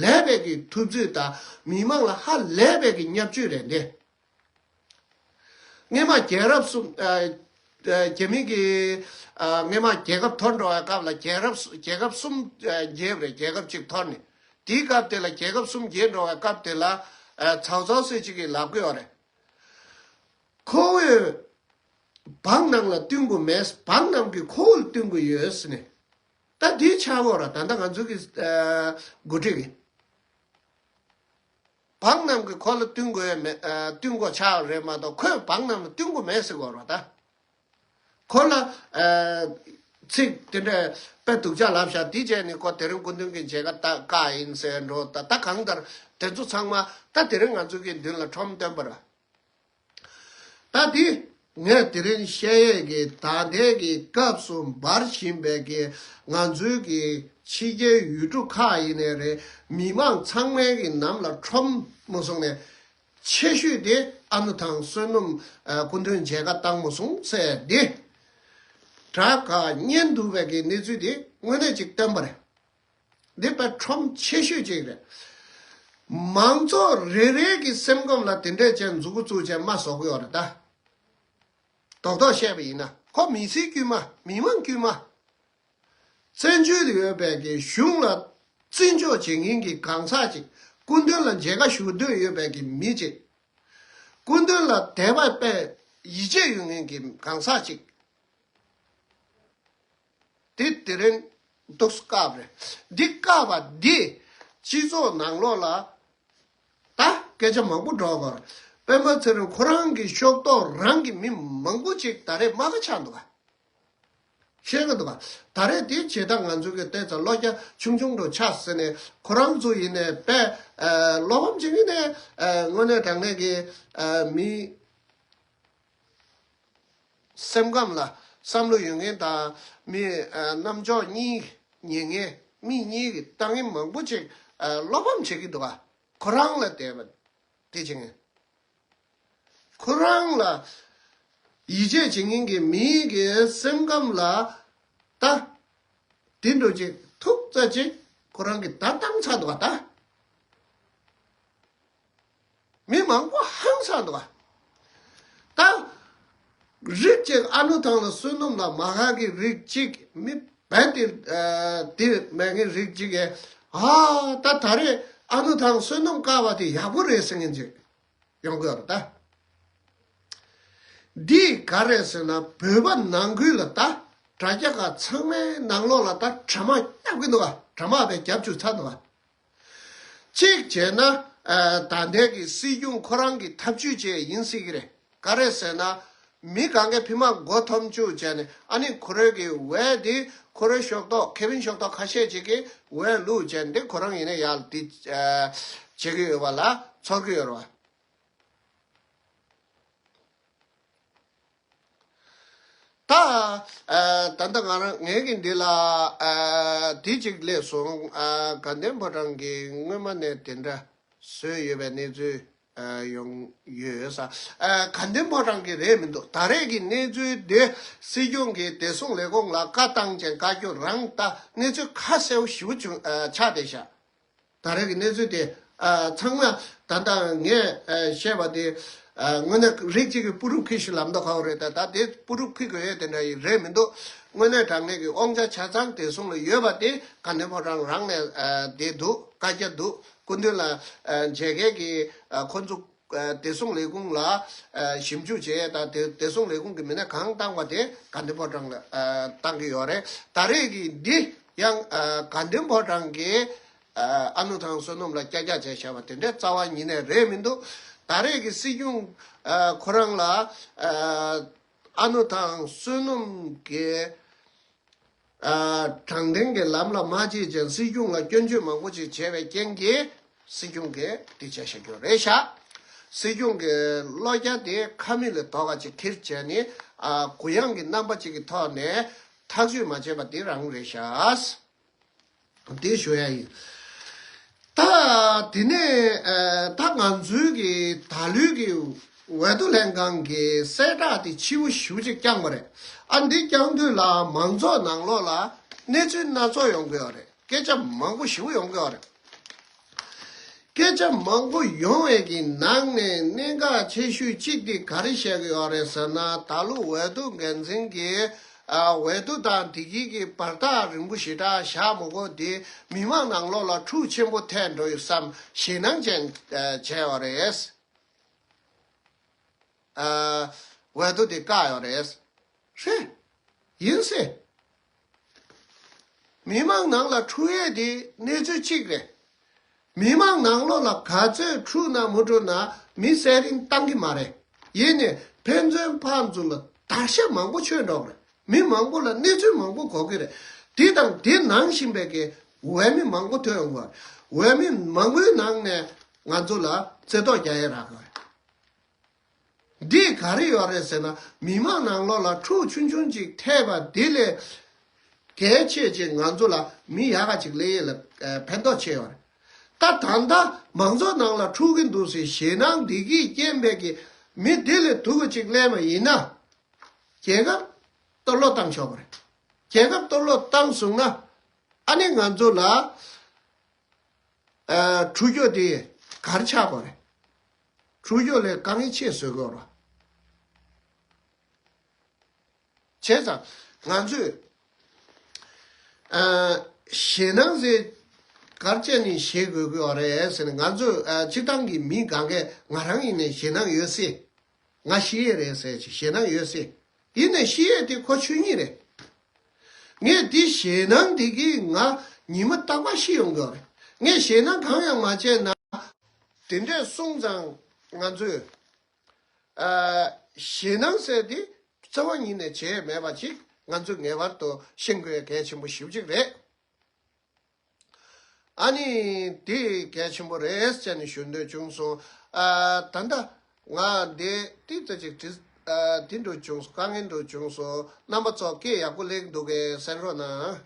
ལས་པའི་གི་ཐུབ་ཚོད་དང་མི་མང་ལ་ཧ་ལས་པའི་གི་བརྙས་བཅོས་རེད་འདི། སྔས་མ་རྒྱལ་རབས་གསུམ་ཨ་ཨ་རྒྱ་མི་གི་ཨ་སྔས་མ་རྒྱལ་ཁབ་འཐོར་འགྲོ་བའི་སྐབས་ལ་རྒྱལ་རབས་རྒྱལ་ཁབ་གསུམ་ཨ་རྒྱལ་བ་རེད། རྒྱལ་ཁབ་གཅིག་འཐོར་ནས་དེའི་སྐབས་དེ་ལ་རྒྱལ་ཁབ་གསུམ་རྒྱལ་འགྲོ་བའི་སྐབས་དེ་ལ་ཨ་ཚའོ་ཚའོ་ཟེར་གཅིག་གིས་ལབ་གི་ཡོད་རེད། ཁོ་བོས་འབངས་རྣམས་ལ་བསྟུན་དགོས་མེད། འབངས་རྣམས་ཀྱིས་ཁོ་བོ་ལ་བསྟུན་དགོས་ཡོད་ཟེར་ནས། ད་དེའི་ཆ་བོ་ར་ད་ལྟ་ང་ཚོ་གི་ཨ་འགོ་ཁྲིད་ཀྱི། འབངས་རྣམས་ཀྱིས་ཁོ་ལ་བསྟུན་དགོས་མེད། ཨ་བསྟུན་དགོས་ཆགས་རེད་མ་གཏོགས་ཁོས་འབངས་རྣམས་ལ་བསྟུན་དགོས་མེད་ཟེར་དགོས་ར་ད། ཁོ་ལ་ཨ་ཚིག་དེ་འདྲ་དཔེ་སྡུག་ཅག་ལབ་བཞག་དེ་བྱས་ནས་ཁོ་དེ་རིང་སྐུ་མདུན་གྱི་མཇལ་ཁ་ད་བཀག་ཡིན་ཟེར་འགྲོ། ད་ད་གང་ལྟར་དེ་ཚོ་ཚང་མ་ད་དེ་རིང་ང་ཚོ་གི་མདུན་ལ་ཁྲོམ་སྟོན་པ་ར། ད་དེ་ངས་དེ་རིང་བཤད་ཡས་ཀྱི་ད་ལྟའི་གི་སྐབས་སུ་འབར་བཞིན་པའི་གི་ང་ཚོའི་གི་ཕྱི་རྒྱལ་ཡུལ་གྲུ་ཁག་ཡིན་ནའི་རེད། མི་མང་ཚང་མའི་གི་ནང་ལ་ཁྲོམ་མ་སོང་ནས་ཆེ་ཤོས་དེ་ཨ་ནུ་ཐང་བསོད་ནམས་ཨ་སྐུ་མདུན་མཇལ་ཁ་བཏང་མ་སོང་ཟེར་དེ་དྲ་ག་བརྙན་བསྡུར་བའི་གི་གནས་ཚུལ་དེ་དངོས་གནས་ཅིག་བསྟན་པ་རེད། འདི་དཔེ་ཁྲོམ་ཆེ་ཤོས་ཅིག་རེད། མང་ཚོགས་རེ་རེ་གི་སེམས་ཁམས་ལ་དེ་འདྲས་ཅན་མཛུབ་གུ་བཙུགས་བྱས་མ་བཟོ་གི་ཡོད་རེད་ད། རྡོག་རྡོག་བཤད་པ་ཡིན་ན་ཁོ་མི་སེར་དཀྱུས་མ་མི་མང་དཀྱུས་མ། བཙན་བྱོལ་དུ་ཡོད་པའི་གི་གཞུང་ལ་བརྩི་འཇོག་བྱེད་མཁན་གྱི་གང་ཟག་ཅིག་སྐུ་མདུན་ལ་མཇལ་ཁ་ཞུ་འདོད་ཡོད་པའི་གི་མི་ཅིག་སྐུ་མདུན་ལ་དད་པ་དཔེ་ཡིད་ཆེས་ཡོད་མཁན་གྱི་གང་ཟག་ཅིག་དེ་དེ་རིང་འདུག་སྐབས་རེད། འདི་སྐབས་པ་འདི་སྤྱི་ཚོགས་ནང་ལོགས་ལ་ད་སྐད་ཆ་མང་པོ་སྒྲོག་གོ། སྤེན་པ་ཚེ་རིང་ཁོ་རང་གི་ཤོག་ཐོག་རང་གི་མི་མང་པོ་ཅིག་ད་རེས་རྨ་ཁ་ཆགས་འདུག་ག་ཤེས་ཀྱི་འདུག་ག་ད་རེས་དེ་བྱེད་སྟངས་ང་ཚོ་གི་ལྟས་ཙང་བློ་རྒྱ་ཆུང་ཆུང་འགྲོ་ཆགས་ཟེར་ནས་ཁོ་རང་ཚོ་ཡིན་ནས་དཔེ་བློ་ཕམ་བྱེད་ཀྱི་ནས་དངོས་གནས་དྲང་གནས་ཀྱི་མི། སེམས་ཁམས་ལ་བསམ་བློ་ཡོད་མཁན་དང་མི་ཨ་རྣམ་འགྱུར་གཉིས་ཉན་མཁན་མི་གཉིས་ཀྱི་ལྟ་མཁན་མང་པོ་ཅིག་ཨ་བློ་ཕམ་བྱེད་ཀྱི་འདུག་ག་ཁོ་རང་ལ་དད་པ་དེ་བྱེད་མཁན། ཁོ་རང་ལ་ཡིད་ཆེས་བྱེད་མཁན་གྱི་མིའི་གི་སེམས་ཁམས་ལ་ད་དེ་འདྲ་ཅིག་ཐུག་ཙམ་ཅིག་ཁོ་རང་གི་ད་བཏང་ཚར་འདུག་ག་ད། མི་མང་པོ་ཧང་སངས་འདུག་ག་ད་རིགས་གཅིག་ཨ་ནུ་ཐང་ལ་བསོད་ནམས་ལ་མ་དགའ་གི་རིགས་གཅིག་མི་རྦད་དེ་ཨ་དེ་མེད་མཁན་རིགས་གཅིག་གིས་ཨ་ད་ད་རེས་ཨ་ནུ་ཐང་བསོད་ནམས་བཀག་པ་དེ་ཡག་པོ་རེད་ཟེར་མཁན་ཅིག་ཡོང་གི་ཡོད་རེད་ད། འདི་ག་རེད་ཟེར་ན་བོད་པ་ནང་ཁུལ་ལ་ད་དྲ་རྒྱ་ཁག་ཚང་མའི་ནང་ལོགས་ལ་ད་དྲ་དམག་བརྒྱབ་ཀྱི་འདུག་ག་དྲ་དམག་དཔེ་བརྒྱབ་བཅུག་ཚར་འདུག་ག་གཅིག་བྱས་ན་ཨ་ད་ལྟའི་གི་སྲིད་སྐྱོང་ཁོ་རང་གི་ཐབས་ཇུས་བཅས་ཡིན་སྲིད་ཀྱི་རེད། ག་རེ་ཟེར་ན་མི་གང་གའི་ཕི་མ་མགོ་འཐོམ་བཅུག་བྱས་ནས་ཨ་ནི་ཁོ་རའི་གི་འོས་དེ་ཁོ་རའི་ཤོག་ཐོག་ཁེ་ཕིན་ཤོག་ཐོག་ཁ་ཤས་ཅིག་གི་འོས་བླུགས་བྱས་ནས་ཁོ་རང་ཡིན་ན་ཡག་དེ་ཨ་བྱེད་ཀྱི་ཡོད་པ་ལ་ཚོར་གྱི་ཡོད་རེད་བ། ད་ཨ་ད་ལྟ་ང་རང་ངའི་གི་འདི་ལ་ཨ་དེ་གཅིག་སླེབས་སོང་། ཨ་དགའ་ལྡན་ཕོ་བྲང་གི་སྔོན་མ་ནས་དེ་འདྲ་བཟོས་ཡོད་པའི་གནས་ཚུལ་ཨ་ཡོང་ཡོད་ས། ཨ་དགའ་ལྡན་ཕོ་བྲང་གི་རེད་མི་འདུག་ད་རེས་ཀྱི་གནས་ཚུལ་དེ་སྲིད་སྐྱོང་གི་བདེ་སྲུང་ལས་ཁུངས་ལ་བཀའ་བཏང་ཅན་བཀའ་བཀྱོན་རང་ད་གནས་ཚུལ་ཁ་གསལ་པོ་ཞེ་པོ་བྱུང་ཨ་ཆགས་བསྡད་ཤག་ད་རེས་ཀྱི་གནས་ཚུལ་དེ་ཨ་ཚང་མ་ད་ལྟ་ངས་ཨ་བཤད་པ་དེ་ ཨ་དངོས་གནས་རིགས་གཅིག་གི་པུ་རུབ་ཁི་ཞིག་ལབ་མདོག་ཁ་བོ་རེད། ད་ད་དེ་པུ་རུབ་ཁི་དགོས་ཡས་དེ་འདྲ་ཡི་རེད་མི་འདུག་དངོས་གནས་དྲང་གནས་ཀྱི་དབང་ཆ་ཆ་ཚང་བདེ་སྲུང་ལ་ཡོད་པ་དེ་དགའ་ལྡན་ཕོ་བྲང་རང་ནས་ཨ་བསྡད་འདུག་བཀའ་རྒྱ་འདུག་སྐུ་མདུན་ལ་ཨ་མཇལ་མཁན་གྱི་ཨ་ཁོ་ཚོ་ཨ་བདེ་སྲུང་ལས་ཁུངས་ལ་ཨ་ཞིབ་འཇུག་བྱས་ཡས་དང་། དེ་བདེ་སྲུང་ལས་ཁུངས་ཀྱི་མི་སྣ་གང་བཏང་བ་དེ་དགའ་ལྡན་ཕོ་བྲང་ལ་ཨ་བཏང་གི་ཡོད་རེད། ད་རེས་ཀྱི་འདི་ཡང་ཨ་དགའ་ལྡན་ཕོ་བྲང་གི་ཨ་ཨ་ནུ་ཐང་བསོད་ནམས་ལ་སྐྱ་རྒྱག་བྱས་བཞག་པ་དེ་འདྲའི་རྩ་བ་ཉིད་ནས་རེད་མི་འདུག་ད་རེས་ཀྱི་སྲིད་སྐྱོང་ཨ་ཁོ་རང་ལ་ཨ་ཨ་ནུ་ཐང་བསོད་ནམས་ཀྱི་ཨ་དྲང་བདེན་གྱི་ལམ་ལ་མ་ཕྱིན་ཅིང་སྲིད་སྐྱོང་ལ་སྐྱོན་བརྗོད་མང་པོ་ཅིག་བྱས་པའི་རྐྱེན་གྱིས་སྲིད་སྐྱོང་གིས་འདི་བྱས་བཞག་རྒྱུ་རེད་ཤག་སྲིད་སྐྱོང་གི་བློ་རྒྱ་དེ་ཁ་མིག་ལས་ལྡོག་པ་ཅིག་ཁྱེར་བྱས་ནས་ཨ་གུ་ཡངས་ཀྱི་རྣམ་པ་ཅིག་གི་ཐོག་ནས་ཐག་གཅོད་མ་བྱས་པ་འདི་རང་རེད་ཤག་དེ་ཞུ་ཡ་ཡིན། ད་དེ་ནས་ཨ་ད་ང་ཚོའི་གི་ད་ལོའི་གི་འོས་བསྡུ་ལྷན་ཁང་གི་གསལ་བསྒྲགས་དེ་ཕྱི་པོ་ཞེ་པོ་ཅིག་བསྐྱངས་པ་རེད། ཨ་འདི་བསྐྱངས་དུས་ལ་མང་ཚོགས་ནང་ལོགས་ལ་གནས་ཚུལ་སྣ་ཚོགས་ཡོང་གི་ཡོད་རེད། སྐད་ཆ་མང་པོ་ཞེ་པོ་ཡོང་གི་ཡོད་རེད། སྐད་ཆ་མང་པོ་ཡོང་བའི་གི་ནང་ནས་གནད་འགག་ཆེ་ཤོས་གཅིག་དེ་ག་རེ་བཤད་གི་ཡོད་རེད་ཟེར་ན། ད་ལོ་འོས་བསྡུ་འགན་འཛིན་གྱིས་ཨ་འོས་བསྡུ་དང་དེ་གི་གི་བར་ཐག་རིང་པོ་ཞེ་དྲག་བཞག་མི་དགོས་དེ་མི་མང་ནང་ལོགས་ལ་འཁྲུག་ཆེན་པོ་ཐེབས་འགྲོ་ཡོད་བསམ་ཞེད་སྣང་ཅན་ཨ་བྱས་ཡོད་རེད། ཨ་འོས་བསྡུ་དེ་བཀག་ཡོད་རེད། རེད། ཡིན་སྲིད། མི་མང་ནང་ལ་འཁྲུག་ཡས་དེ་གནས་ཚུལ་གཅིག་རེད། མི་མང་ནང་ལོགས་ལ་ག་ཚོད་འཁྲུག་ན་མི་འཁྲུག་ན་མི་གསལ་རིན་བཏང་གི་མ་རེད། ཡིན་ནའི་ཕན་ཚུན་ཕར་ཚུར་ལ་དར་ཤ་མང་པོ་མཆོད་འགྲོ་གི་རེད། མི་མང་པོ་ལ་གནས་ཚུལ་མང་པོ་གོ་གི་རེད། དེ་དང་དེ་ནང་བཞིན་པའི་གི་འོས་མི་མང་པོ་ཐོན་ཡོང་གི་རེད། འོས་མི་མང་པོའི་ནང་ནས་ང་ཚོ་ལ་རྩེ་ཐོག་རྒྱག་ཡས་རག་གི་རེད། འདི་ག་རེ་ཡོད་རེད་ཟེར་ན། མི་མང་ནང་ལོགས་ལ་འཁྲུག་ཆུང་ཆུང་ཅིག་ཐེབས་པ་འདི་ལས་གལ་ཆེ་ཅིག་ང་ཚོ་ལ་མི་ཡག་ག་ཅིག་སླེབས་ཡས་ལ་ཨ་ཕན་ཐོགས་ཆེ་བ་རེད། ད་ད་ལྟ་མང་ཚོགས་ནང་ལ་འཁྲུག་གི་འདུག་ཟེར་ཞེད་སྣང་འདི་གིས་རྐྱེན་པས་ཀྱི་མི་འདི་ལས་སྡུག་ག་ཅིག་སླེབས་པ་ཡིན་ན། རྒྱལ་ཁབ་གཏོར་བརླག་བཏང་ཆོག་པ་རེད། རྒྱལ་ཁབ་གཏོར་བརླག་བཏང་སོང་ན། ཨ་ནི་ང་ཚོ་ལ་ཨ་འཁྲུག་རྒྱུ་དེ་ག་རེ་ཆགས་པ་རེད། འཁྲུག་རྒྱུ་ལས་དཀའ་ངལ་ཆེ་བཟོ་དགོས་རེད། བྱས་ཙང་ང་ཚོས་ཨ་ཞེད་སྣང་ཟེར་ག་རེ་བྱས་ནས་ཞེད་དགོས་ཀྱི་ཡོད་རེད་ཟེར་ན། ང་ཚོས་ཨ་སྤྱིར་བཏང་གི་མི་གང་གས་ང་རང་ཡིན་ནའི་ཞེད་སྣང་ཡོད་སྲིད། ང་ཤི་ཡས་རེད་ཟེར་ཅིག་ཞེད་སྣང་ཡོད་སྲིད། ཡིན་ནའི་ཤི་ཡས་དེ་ཁོ་ཆོས་ཉིད་རེད། ངས་འདི་ཞེད་སྣང་འདི་གིས་ང་ཉི་མ་རྟག་པར་ཤི་ཡོང་གི་ཡོད་རེད། ངས་ཞེད་སྣང་གང་ཡང་མ་བྱས་ན། དེ་འདྲས་སོང་ཙང་ང་ཚོས་ཨ་ཞེད་སྣང་ཟེར་དེ་རྩ་བ་ཉིད་ནས་བྱས་མེད་པ་ཅིག་ང་ཚོས་ངེས་པར་དུ་ཤེས་དགོས་གལ་ཆེན་པོ་ཞེ་པོ་ཅིག་རེད། ཨ་ནི་དེ་གལ་ཆེན་པོ་རེད་ཟེར་ནས་ཞུ་འདོད་བྱུང་སོང་། ཨ་ད་ལྟ་ང་འདི་ཏིག་ཙམ་ཅིག་དྲི་ཨ་དེ་འདྲ་བྱུང་སོང་། དཀའ་ངལ་འདྲ་བྱུང་སོང་། རྣམ་པ་ཚོ་སྐད་ཡག་པོ་སླེབས་འདུག་གས། གསན་རོགས་གནང་།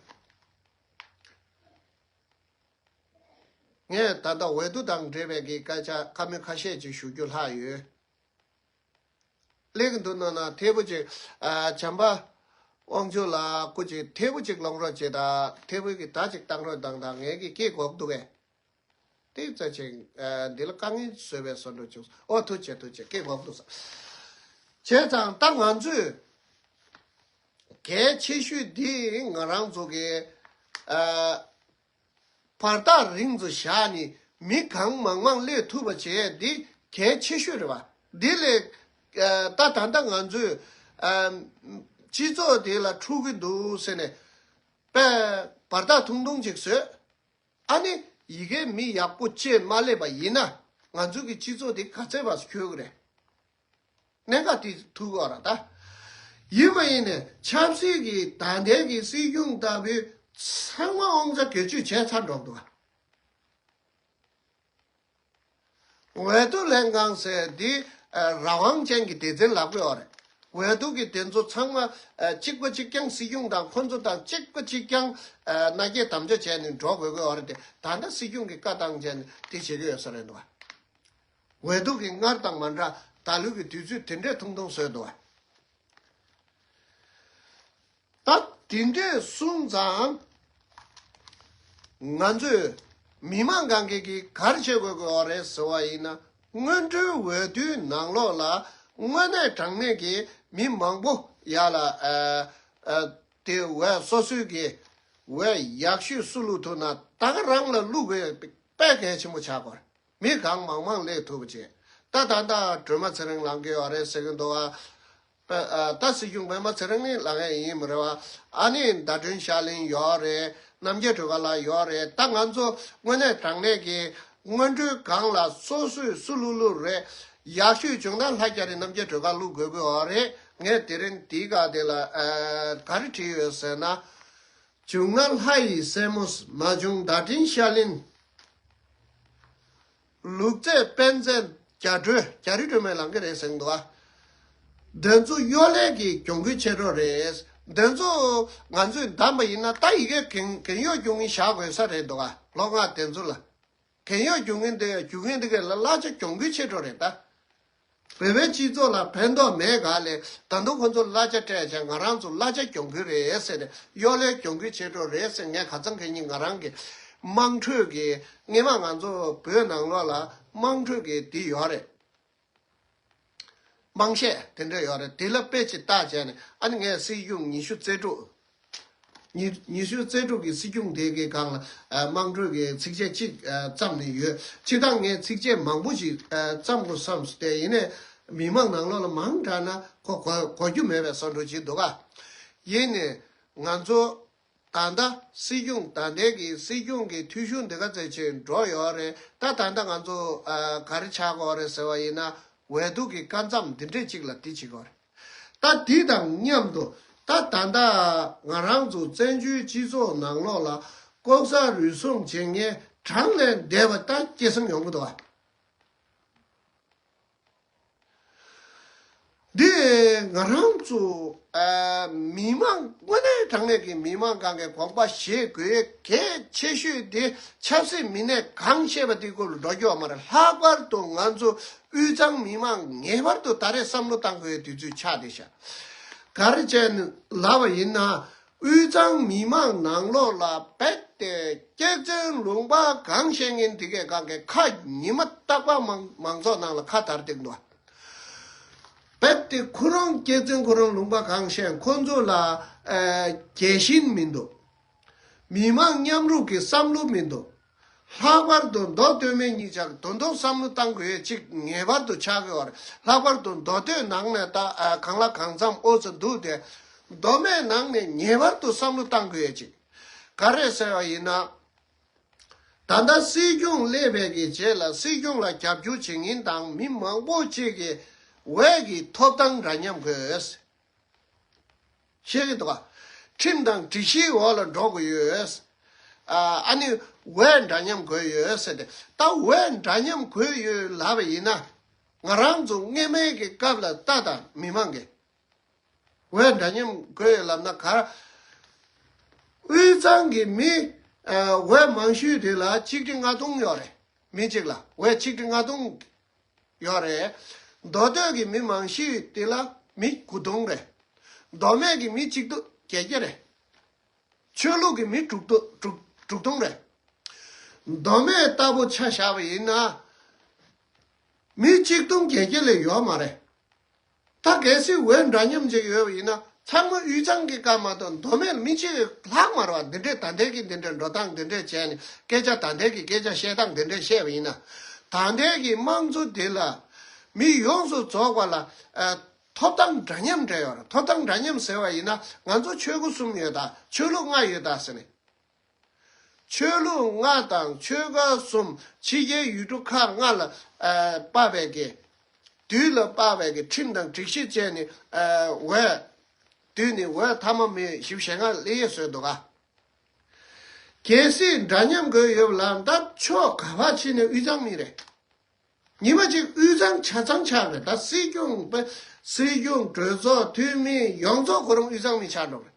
ངས་ད་ལྟ་འོས་བསྡུ་དང་འབྲེལ་བའི་གི་སྐད་ཆ་ཁ་མོ་ཁ་ཤས་ཅིག་ཞུ་རྒྱུ་ལྷག་ཡོད། སླེབས་ཀྱི་འདུག་ན་ན་ཐེ་བོ་ཅིག་ཨ་བྱམས་པ་དབང་ཕྱུག་ལགས་སྐུ་ཅིག་ཐེ་བོ་ཅིག་སློང་རོགས་བྱེད་དང་། ཐེ་བོ་གི་བརྡ་ཅིག་བཏང་རོགས་གནང་དང་། ངས་ཀྱི་སྐད་གོ་གི་འདུག་གས། ཏིག་ཙམ་ཅིག་ཨ་འདི་ལ་དཀའ་ངལ་བཟོས་པའི་བཟོ་འདྲ་བྱུང་། ཨོ་ཐུགས་རྗེ་ཆེ་ཐུགས་རྗེ་ཆེ། སྐད་གོ་གི་འདུག་ས། བྱས་ཙང་ད་ང་ཚོས་གལ་ཆེ་ཤོས་འདི་ང་རང་ཚོ་གི་ཨ་བར་ཐག་རིང་ཙམ་བཞག་ནས་མི་གང་མང་མང་སླེབས་ཐུབ་པ་བྱེད་ཡས་འདི་གལ་ཆེ་ཤོས་རེད་བ། འདི་ལས་ཨ་ད་ད་ལྟ་ང་ཚོས་ཨ་སྤྱི་ཚོགས་དེ་ལ་འཁྲུག་གི་འདུག་ཟེར་ནས་པས་བར་ཐག་ཐུང་ཐུང་ཅིག་བཟོས། ཨ་ནི་ཡི་གེ་མི་ཡག་པོ་བཅས་མ་སླེབས་པ་ཡིན་ན་ང་ཚོ་གི་སྤྱི་ཚོགས་འདི་ག་ཚད་བར་འཁྱོལ་གི་རེད། གནད་འགག་དེ་ཐུག་གི་ཡོད་རེད་ད། ཡིན་པ་ཡིན་ནས་ཆབ་སྲིད་ཀྱི་ད་ལྟའི་གི་སྲིད་སྐྱོང་ལྟ་བུའི་ཚང་མ་དབང་ཆ་བེད་སྤྱོད་བྱས་ཚར་འགྲོ་འདུག་འོས་བསྡུ་ལྷན་ཁང་ཟེར་འདི་ཨ་རང་དབང་ཅན་གྱི་སྡེ་ཚན་ལབ་དགོས་ཡོད་རེད། འོས་བསྡུ་གི་དེ་ཚོ་ཚང་མ་ཨ་གཅིག་པ་གཅིག་རྐྱང་སྲིད་སྐྱོང་དང་ཁོ་ཚོ་དང་གཅིག་པ་གཅིག་རྐྱང་ཨ་མནའ་སྐྱེལ་དམ་བཅའ་བྱས་ནས་འགྲོ་དགོས་ཀྱི་ཡོད་རེད་དེ། ད་ལྟ་སྲིད་སྐྱོང་གི་བཀའ་བཏང་བྱས་ནས་དེ་བྱེད་ཀྱི་ཡོད་ས་རེད་འདུག་འོས་བསྡུ་གི་སྔར་དང་མ་འདྲ་ད་ལོའི་གི་དུས་ཚོད་དེ་འདྲས་ཐུང་ཐུང་བཟོས་འདུག་ད་དེ་འདྲས་སོང་ཙང་ང་ཚོས་མི་མང་གང་གིས་གི་ག་རེ་བྱེད་དགོས་ཀྱི་ཡོད་རེད་ཟེར་བ་ཡིན་ན། སྔོན་འགྲོའི་འོས་བསྡུའི་ནང་ལོགས་ལ་དངོས་གནས་དྲང་གནས་ཀྱི་མི་མང་པོ་ཡར་ལ་ཨ་ཨ་དེ་འོས་སོ་སོའི་གི་འོས་ཡག་ཤོས་སུ་བླུག་ཐུབ་ན་ད་ག་རང་ལ་བླུག་དགོས་དཔེ་གལ་ཆེན་པོ་ཆགས་དགོས་རེད། མི་གང་མང་མང་སླེབས་ཐུབ་པ་བྱས། ད་ད་ལྟ་སྒྲོལ་མ་ཚེ་རིང་ལངས་ཀྱི་ཡོད་རེད་ཟེར་གྱི་འདུག་ཨ། པ་ཨ། ད་སྲིད་སྐྱོང་པད་མ་ཚེ་རིང་ནི་ལངས་ཡས་ཡིན་མི་རེད་བ། ཨ་ནི་ཟླ་སྒྲོན་ཤར་གླིང་ཡོད་རེད། རྣམ་རྒྱལ་སྒྲོལ་དཀར་ལགས་ཡོད་རེད། ད་ང་ཚོ་དངོས་གནས་དྲང་གནས་ཀྱི་སྔོན་འགྲོའི་སྒང་ལ་སོ་སོས་སུ་བླུག་བླུག་རེད། ཡག་ཤོས་བྱུང་ན་ལྷ་རྒྱ་རི་རྣམ་རྒྱལ་སྒྲོལ་དཀར་བླུག་དགོས་ཀྱི་ཡོད་རེད། ངས་དེ་རིང་དེའི་སྒང་དེ་ལ་ཨ་ག་རེ་བྲིས་ཡོད་ཟེར་ན། བྱུང་ན་ལྷ་ཡི་སྲས་མོ། མ་བྱུང་ཟླ་སྒྲོན་ཤར་གླིང་། ལུག་རྫས་དཔལ་མཛད་རྒྱ་སྒྲོལ། རྒྱ་རི་སྒྲོལ་མས་ལངས་ཀྱི་རེད་ཟེར་འདུག་ཨ། འདི་ཚོ་གཡོ་ལས་ཀྱི་གྱོང་གུན་ཆེ་འགྲོ་རེད། འདི་ཚོ་ང་ཚོས་བདམས་པ་ཡིན་ན་ད་ཡི་གེ་གན་གན་གཡོག་རྒྱུག་མཁན་བཞག་དགོས་ས་རེད་འདུག་ཨ། ལོ་ལྔ་དེ་ཚོ་ལ་གན་གཡོག་རྒྱུག་མཁན་དེ་རྒྱུག་མཁན་དེ་གས་ལ་གླ་ཆ་གྱོང་གུན་ཆེ་འགྲོ་རེད་ད། བོད་པའི་སྤྱི་ཚོགས་ལ་ཕན་ཐོགས་མེད་ག་ལས་ད་དུང་ཁོ་ཚོ་གླ་ཆ་སྤྲད་བྱས་ང་རང་ཚོ་གླ་ཆ་གྱོང་གུན་རེད་ཟེར་ནས་གཡོ་ལས་གྱོང་གུན་ཆེ་འགྲོ་རེད་ཟེར། ངས་ཁ་སང་ཁ་ཉིན་ང་རང་གི་དམངས་ཁྲོད་ཀྱི་སྔས་མ་ང་ཚོ་བོད་ནང་ལོགས་ལ་དམངས་ཁྲོད་ཀྱི་འདི་ཡོད་རེད། དམངས་གཞས་དེ་འདྲ་ཡོད་རེད། དེ་ལ་དཔེ་ཅིག་བཏགས་བྱས་ནས་ཨ་ནི་ངས་སྲིད་སྐྱོང་ཉི་ཤུ་རྩ་དྲུག་ཉི་ཉི་ཤུ་རྩ་དྲུག་གི་སྲིད་སྐྱོང་དེ་གའི་སྒང་ལ་ཨ་དམངས་ཁྲོད་ཀྱི་ཚིགས་བཅད་གཅིག་ཨ་བརྩམས་ནས་ཡོད། སྤྱིར་བཏང་ངས་ཚིགས་བཅད་མང་པོ་ཞིག་ཨ་བརྩམས་དགོས་བསམས་སོང་། དེ་ཡིན་ནའི་མི་མང་ནང་ལོགས་ལ་མང་དྲགས་ན་ཁོ་གོ་གོ་རྒྱུ་མེད་པའི་བསམ་བློ་ཅིག་འདུག་ག་ཡིན་ནའི་ང་ཚོ་ད་ལྟ་སྲིད་སྐྱོང་ད་ལྟའི་གི་སྲིད་སྐྱོང་གི་འཐུས་ཤོར་འདི་ག་ཚད་ཅིག་འགྲོ་ཡོད་རེད། ད་ད་ལྟ་ང་ཚོ་ཨ་ག་རེ་ཆགས་ཀྱི་ཡོད་རེད་ཟེར་བ་ཡིན་ན་འོས་བསྡུ་གི་སྐབས་མཚམས་འདི་འདྲས་ཅིག་ལ་འདི་བྱེད་ཀྱི་ཡོད་རེད། ད་འདི་དང་མཉམ་དུ་ད་ད་ལྟ་ང་རང་ཚོ་བཙན་བྱོལ་སྤྱི་ཚོགས་ནང་ལོགས་ལ་ལྐོག་ཟ་རུལ་སུངས་བྱེད་མཁན་གྲངས་ལས་འདས་པ་ད་སྐྱེ་སེམས་ཡོང་གི་འདུག་བ། འདི་ང་རང་ཚོ་ཨ་མི་མང་དངོས་གནས་དྲང་གནས་ཀྱི་མི་མང་གང་གི་དགོངས་པ་བཞེས་དགོས་གལ་ཆེ་ཤོས་དེ་ཆབ་སྲིད་མི་སྣས་གང་བཤད་པ་དེའི་སྐོར་ལ་འགྲོ་རྒྱུ་ཡོད་མ་རེད། ལྷག་པར་དུ་ང་ཚོ་དབུས་གཙང་མི་མང་ངེས་པར་དུ་ད་རེས་བསམ་བློ་བཏང་དགོས་དུས་ཚོད་ཆགས་བསྡད་ཤག་ག་རེ་བྱས་ནས་ལབ་པ་ཡིན་ན། དབུས་གཙང་མི་མང་ནང་ལོགས་ལ་རྦད་དེ་སྐྱག་རྫུན་ལུང་པ་གང་བཤད་མཁན་དེ་གས་གང་གས་ཁ་ཉི་མ་རྟག་པར་མང་མང་ཚོགས་ནང་ལ་ཁ་དར་བསྡད་འདུག་རྦད་དེ་ཁོ་རང་སྐྱག་རྫུན་ཁོ་རང་ལུང་པ་གང་བཤད། ཁོ་ཚོ་ལ་ཨ་རྒྱལ་ཞེན་མི་འདུག་མི་མང་མཉམ་རུབ་ཀྱི་བསམ་བློ་མི་འདུག་ལྷག་པར་དུ་མདོ་སྟོད་སྨད་གཉིས་ཆར་དོན་དུ་བསམ་བློ་བཏང་དགོས་ཡས་གཅིག་ངེས་པར་དུ་ཆགས་ཀྱི་ཡོད་རེད། ལྷག་པར་དུ་མདོ་སྟོད་ནང་ནས་ད་ཨ་གང་ལ་གང་འཚམ་ཨོ་ཙི་འདུག་སྟེ། མདོ་སྨད་ནང་ནས་ངེས་པར་དུ་བསམ་བློ་བཏང་དགོས་ཡས་གཅིག་ག་རེ་ཟེར་བ་ཡིན་ན། ད་ལྟ་སྲིད་སྐྱོང་སླེབས་པའི་གི་རྗེས་ལ་སྲིད་སྐྱོང་ལ་རྒྱབ་སྐྱོར་བྱེད་མཁན་དང་མི་མང་པོ་གཅིག་གིས་འོས་ཀྱི་ཐོབ་ཐང་འདྲ་མཉམ་དགོས། བཤད་ཀྱི་འདུག་ག་ཁྲིམས་དང་སྒྲིག་གཞིའི་འོག་ལ་འགྲོ་དགོས་ཡོད། ཨ་ཨ་ནི་འོས་འདྲ་མཉམ་དགོས་ཡོད་ཟེར་ཏེ། ད་འོས་འདྲ་མཉམ་དགོས་ཡོད་ལབ་པ་ཡིན་ན། ང་རང་ཚོ་སྔས་མའི་གི་སྐབས་ལ་ལྟ་དང་མི་མང་གི་འོས་འདྲ་མཉམ་དགོས་ཡོད་ལབ་ན་ག་དབུས་གཙང་གི་མི་ཨ་འོས་མང་ཤོས་དེ་ལ་ཆིག་ཁྲི་ལྔ་སྟོང་ཡོད་རེད། མི་གཅིག་ལ་འོས་ཆིག་ཁྲི་ལྔ་སྟོང་ཡོད་རེད། མདོ་སྟོད་ཀྱི་མི་མང་ཤོས་དེ་ལ་མི་དགུ་སྟོང་རེད། མདོ་སྨད་ཀྱི་མི་གཅིག་སྟོང་བརྒྱད་བརྒྱ་རེད། ཆོས་ལུགས་ཀྱི་མི་དྲུག་སྟོང་དྲུག་དྲུག་སྟོང་རེད། མདོ་སྨད་ལྟ་བུ་ཆ་བཞག་པ་ཡིན་ན། མི་གཅིག་སྟོང་བརྒྱད་བརྒྱ་ལས་ཡོད་མ་རེད། ད་གལ་སྲིད་འོས་འདྲ་མཉམ་ཅིག་ཡོད་པ་ཡིན་ན་ཚང་མ་དབུས་གཙང་གི་སྐབས་མ་གཏོགས་མདོ་སྨད་མི་གཅིག་ལྷག་མ་རེད་བ། འདི་འདྲས་ད་ལྟའི་གི་འདི་འདྲས་འགྲོ་སྟངས་འདི་འདྲས་བྱས་ནས་སྐད་ཆ་ད་ལྟའི་གི་སྐད་ཆ་བཤད་སྟངས་འདི་འདྲས་བཤད་པ་ཡིན་ན། ད་ལྟའི་གི་དམངས་གཙོ་འདི་ལ་མི་ཡོངས་སུ་རྫོགས་པ་ལ་ཨ་ཐོབ་ཐང་འདྲ་མཉམ་འདྲ་ཡོད་རེད། ཐོབ་ཐང་འདྲ་མཉམ་ཟེར་བ་ཡིན་ན་ང་ཚོ་ཆོས་སྒོ་གསུམ་ཡོད་ད། ཆོས་ལུགས་ལྔ་ཡོད་ད་ཟེར་ནས། ཆོས་ལུགས་ལྔ་དང་ཆོལ་ཁ་གསུམ་ཕྱི་རྒྱལ་ཡུལ་གྲུ་ཁག་ལྔ་ལ་ཨ་དཔག་པའི་གི་དུས་ལ་དཔག་པའི་གི་ཁྲིམས་དང་སྒྲིག་གཞི་བཅས་ནི་ཨ་འོས་དུས་ནི་འོས་ཐ་མ་མི་བཞི་བཅུ་ཞེ་ལྔ་སླེབས་ཡས་བཟོས་འདུག་ག་གལ་སྲིད་འདྲ་མཉམ་དགོས་ཡོད་ལ་ད་ཕྱོགས་ག་པར་ཕྱིན་ནས་དབུས་གཙང་མི་རེད། ཉི་མ་གཅིག་དབུས་གཙང་ཆ་ཚང་ཆགས་རེད། ད་སྲིད་སྐྱོང་པ་སྲིད་སྐྱོང་གྲོས་ཚོགས་འཐུས་མི་ཡོངས་རྫོགས་ཁོ་རང་དབུས་གཙང་མི་ཆགས་འགྲོ་རེད།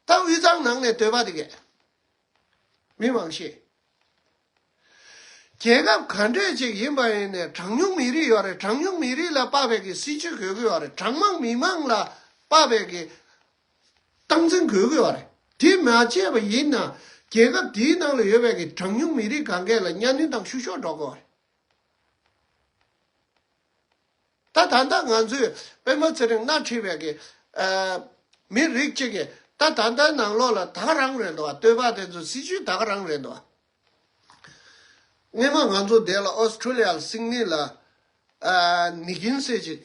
ད་དབུས་གཙང་ནང་ནས་འདོད་པ་དེ་གས་མི་མང་ཤས། རྒྱལ་ཁབ་ག་འདྲས་ཅིག་ཡིན་པ་ཡིན་ནས་གྲངས་ཉུང་མི་རིགས་ཡོད་རེད། གྲངས་ཉུང་མི་རིགས་ལ་དཔག་པའི་གི་སྲིད་ཇུས་དགོས་ཀྱི་ཡོད་རེད། གྲངས་མང་མི་མང་ལ་དཔག་པའི་གི་སྟངས་འཛིན་དགོས་ཀྱི་ཡོད་རེད། དེ་མ་བྱས་པ་ཡིན་ན་རྒྱལ་ཁབ་དེའི་ནང་ལ་ཡོད་པའི་གི་གྲངས་ཉུང་མི་རིགས་གང་གས་ལ་གཉའ་གནོན་དང་བཤུ་གཞོག་འགྲོ་གི་ཡོད་རེད། ད་ད་ལྟ་ང་ཚོས་སྤེན་པ་ཚེ་རིང་མནའ་ཁྲིད་པའི་གི་ཨ་མི་རིགས་གཅིག་གི་ད་ད་ལྟའི་ནང་ལོགས་ལ་ད་ག་རང་རེད་འདུག་བ། སྟོད་པ་དེ་ཚོ་སྲིད་ཇུས་ད་ག་རང་རེད་འདུག་བ། སྔོན་མ་ང་ཚོ་དེ་ལ་ཨོ་སི་ཁྲུ་ལི་ཡ་ལ་སིད་ནི་ལ་ཨ་ནི་གིན་ཟེར་ཅིག་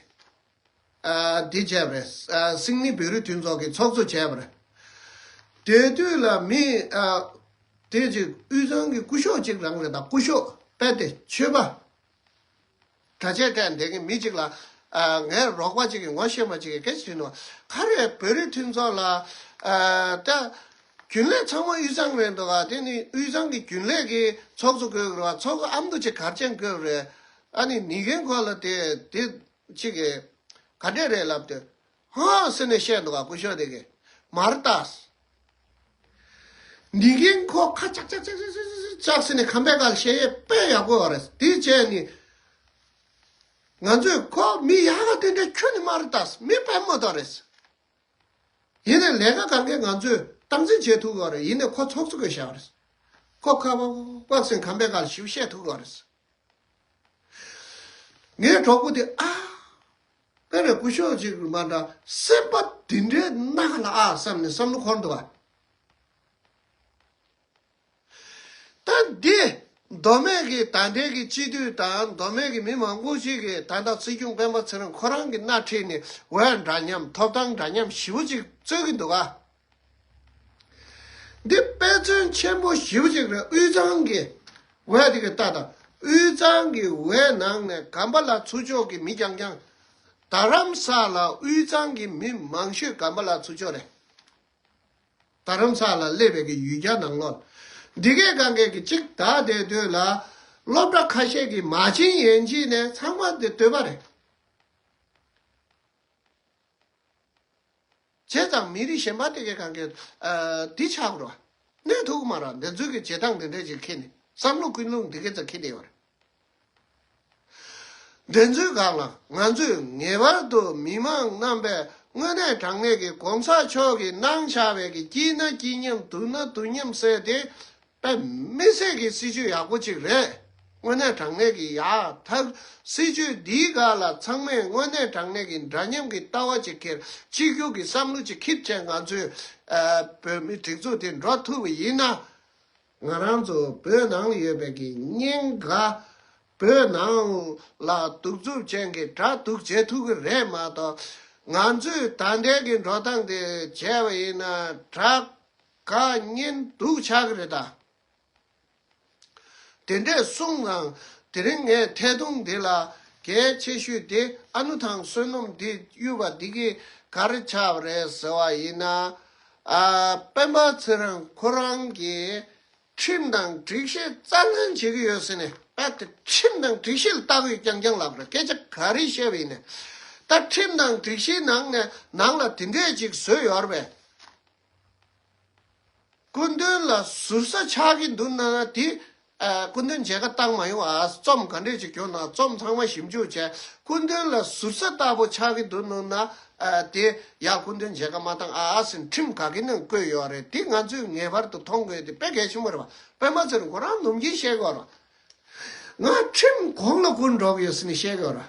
ཨ་འདི་བྱས་པ་རེད། ཨ་སིད་ནི་བོད་རིགས་མཐུན་ཚོགས་ཀྱི་ཚོགས་གཙོ་བྱས་པ་རེད། དེ་དུས་ལ་མི་ཨ་དེ་ཅིག་དབུས་གཙང་གི་སྐུ་ཞབས་ཅིག་རང་རེད། ད་སྐུ་ཞབས་དཔེ་དེ་ཆོས་པ། གྲྭ་ཆས་སྤྲས་བསྡད་མཁན་མི་གཅིག་ལ་ཨ་ངའི་རོགས་པ་གཅིག་གིས་ངོ་ཤེས་པ་གཅིག་གིས་སྐད་ཆ་དྲིས་ནོ། ག་རེ་བོད་རིགས་མཐུན་ཚོགས་ལ་ཨ་ད་རྒྱུན་ལས་ཚང་མ་དབུས་གཙང་རེད་འདུག་ག། དེ་ནི་དབུས་གཙང་གི་རྒྱུན་ལས་ཀྱི་ཚོགས་གཙོ་དགོས་ཀྱི་རེད་བ། ཚོགས་གཙོ་ཨ་མདོ་ཅིག་གར་ཅན་དགོས་རེད། ཨ་ནི་ནི་གིན་ཁོ་ལ་དེ་དེ་གཅིག་གིས་ག་འདྲས་རེད་ལབ་དུས། ཧང་ཟེར་ནས་བཤད་འདུག་ག། སྐུ་ཞབས་དེ་གིས་མ་རེད་ད། འདི་གིན་ཁོ་ཁ་ཅག་ཅག་ཅག་ཅག་ཅག་ཅག་ཟེར་ནས་ཁམས་པའི་སྐད་བཤད་ཡས་དཔེ་ཡག་པོ་ཡོད་རེད། དེ་བྱས་ནི་ང་ཚོས་ཁོ་མི་ཡག་ག་དེ་འདྲ་ཁྱོན་ནས་མ་རེད་ད། མི་དཔེ་མོ་ད་རེད། ཡིན་ནའི་ལས་ཀ་གང་གས་ང་ཚོས་སྟངས་འཛིན་བྱེད་ཐུབ་ཡོད་རེད། ཡིན་ནའི་ཁོ་ཚོགས་གཙོ་དགོས་བཞག་རེད། ཁོ་ཁ་པག་པག་ཟེར་ཁམས་པའི་སྐད་ཞིབ་བཤད་ཐུབ་ཡོད་རེད། ངའི་གྲོགས་པོ་དེ་ཨ། དཔེ་རེད། སྐུ་ཞབས་ཅིག་མ་འདྲ་སྲིད་པ་འདི་འདྲའི་ནག་ལ་ཨ་བསམ་ནས་བསམ་བློ་འཁོར་འདུག་བ། ད་འདི་མདོ་སྨད་ཀྱི་ད་ལྟའི་གི་སྤྱི་འཐུས་དང་མདོ་སྨད་ཀྱི་མི་མང་པོ་ཞིག་གིས་ད་ལྟ་སྲིད་སྐྱོང་སྤེན་པ་ཚེ་རིང་ཁོ་རང་གི་སྣ་ཁྲིད་ནས་འོས་འདྲ་མཉམ་ཐོབ་ཐང་འདྲ་མཉམ་ཞེ་པོ་ཅིག་རྩོད་ཀྱི་འདུག་ག། འདི་དཔེ་མཚོན་ཆེན་པོ་ཞེ་པོ་ཅིག་རེད། དབུས་གཙང་གི་འོས་དེ་གི་ལྟ་དང་། དབུས་གཙང་གི་འོས་ནང་ནས་གམ་པ་ལ་ཚུར་ཕྱོགས་ཀྱི་མི་རྐྱང་རྐྱང་། རྡ་རམ་ས་ལ་དབུས་གཙང་གི་མི་མང་ཤོས་གམ་པ་ལ་ཚུར་ཕྱོགས་རེད། རྡ་རམ་ས་ལ་སླེབས་པའི་གི་ཡུལ་གྱར་ནང་ལོགས་འདི་གའི་གང་གའི་གི་གཅིག་ད་དེ་དུས་ལ་སློབ་གྲྭ་ཁ་ཤས་ཀྱི་མ་བྱན་ཡན་ཆད་ནས་ཚང་མ་དེ་སྟོད་པ་རེད། བྱས་ཙང་མི་རིགས་གཞན་པ་དེ་གའི་གང་གའི་ཨ་འདི་ཆགས་རོ། གནས་ཐུབ་ཀྱི་མ་རེད། འདི་ཚོའི་གི་བྱེད་སྟངས་དེ་འདྲས་ཅིག་ཁྱེར་ནས་བསམ་བློ་ཀུན་སློང་འདི་གའི་ཙམ་ཁྱེར་བསྡད་ཡོད་རེད། འདི་ཚོའི་སྒང་ལ་ང་ཚོས་ངེས་པར་དུ་མི་མང་རྣམ་པས་དངོས་གནས་དྲང་གནས་ཀྱི་གོང་ས་མཆོག་གིས་གནང་བཞག་པའི་གི་སྐྱིད་ན་སྐྱིད་མཉམ་སྡུག་ན་སྡུག་མཉམ་ཟེར་དེ་དཔེ་མི་སྲིད་ཀྱི་སྲིད་ཇུས་ཡག་པོ་ཅིག་རེད། དངོས་གནས་དྲང་གནས་ཀྱི་ཡག་ཐབས་སྲིད་ཇུས་འདིའི་སྒང་ལ་ཚང་མས་དངོས་གནས་དྲང་གནས་ཀྱི་འདྲ་མཉམ་གྱི་ལྟ་བ་ཅིག་འཁྱེར། གཅིག་གྱུར་གྱི་བསམ་བློ་ཅིག་འཁྱེར་བྱས་ང་ཚོས་ཨ་བོད་མི་སྒྲིག་འཛུགས་དེ་འགྲོ་ཐུབ་པ་ཡིན་ན། ང་རང་ཚོ་བོད་ནང་ལ་ཡོད་པའི་གི་གཉེན་དགའ། བོད་ནང་ལ་གདུག་རྩུབ་ཅན་གྱི་དགྲ་སྡུག་བྱེད་ཐུབ་ཀྱི་རེད་མ་གཏོགས། ང་ཚོས་ད་ལྟའི་གི་འགྲོ་སྟངས་དེ་བྱས་པ་ཡིན་ན་དགྲ་དགའ་གཉེན་སྡུག་ཆགས་ཀྱི་རེད་ད། དེ་འདྲས་གསུངས་ཙང་དེ་རིང་ངས་ཐད་གཏོང་འདི་ལ་གལ་ཆེ་ཤོས་དེ་ཨ་ནུ་ཐང་བསོད་ནམས་འདི་གཡུས་པ་འདི་གི་ག་རེ་ཆགས་པ་རེད་ཟེར་བ་ཡིན་ན། ཨ་སྤེན་པ་ཚེ་རིང་ཁོ་རང་གིས་ཁྲིམས་དང་སྒྲིག་གཞི་རྩ་འཛིན་བྱེད་ཀྱི་ཡོད་ཟེར་ནས། རྦད་དེ་ཁྲིམས་དང་སྒྲིག་གཞི་ལ་ལྟ་གི་ཡོད་རྐྱང་རྐྱང་ལབ་རེད། སྐད་ཆ་ག་རེ་བཤད་པ་ཡིན་ནས། ད་ཁྲིམས་དང་སྒྲིག་གཞིའི་ནང་ནས་ནང་ལ་དེ་འདྲས་ཅིག་བཟོས་ཡོད་རེད་པས། སྐུ་མདུན་ལ་ཟུར་ཟ་ཆགས་ཀྱི་འདུག་ན་དེ། ཨ་སྐུ་མདུན་མཇལ་ཁ་བཏང་མ་ཡོང་ཨ། རྩོམ་ག་འདྲས་ཅིག་བསྐྱོན་ན་རྩོམ་ཚང་མ་ཞིབ་འཇུག་བྱས། སྐུ་མདུན་ལ་ཟུར་ཟ་ལྟ་བུ་ཆགས་ཀྱི་འདུག་ན། ཨ་དེ་ཡ་སྐུ་མདུན་མཇལ་ཁ་མ་བཏང་ཨ་ཟེར་ཁྲིམས་ག་གི་ནང་བཀོད་ཡོད་རེད། དེ་ང་ཚོས་ངེས་པར་དུ་མཐོང་དགོས་དེ་དཔེ་གལ་ཆེན་པོ་རེད་བ། པད་མ་ཚེ་རིང་ཁོ་རང་ནམ་རྒྱུན་བཤད་ཀྱི་ཡོད་རེད། ང་ཁྲིམས་གོང་ལ་བཀུར་འགྲོ་གི་ཡོད་ཟེར་ནས་བཤད་ཀྱི་ཡོད་རེད།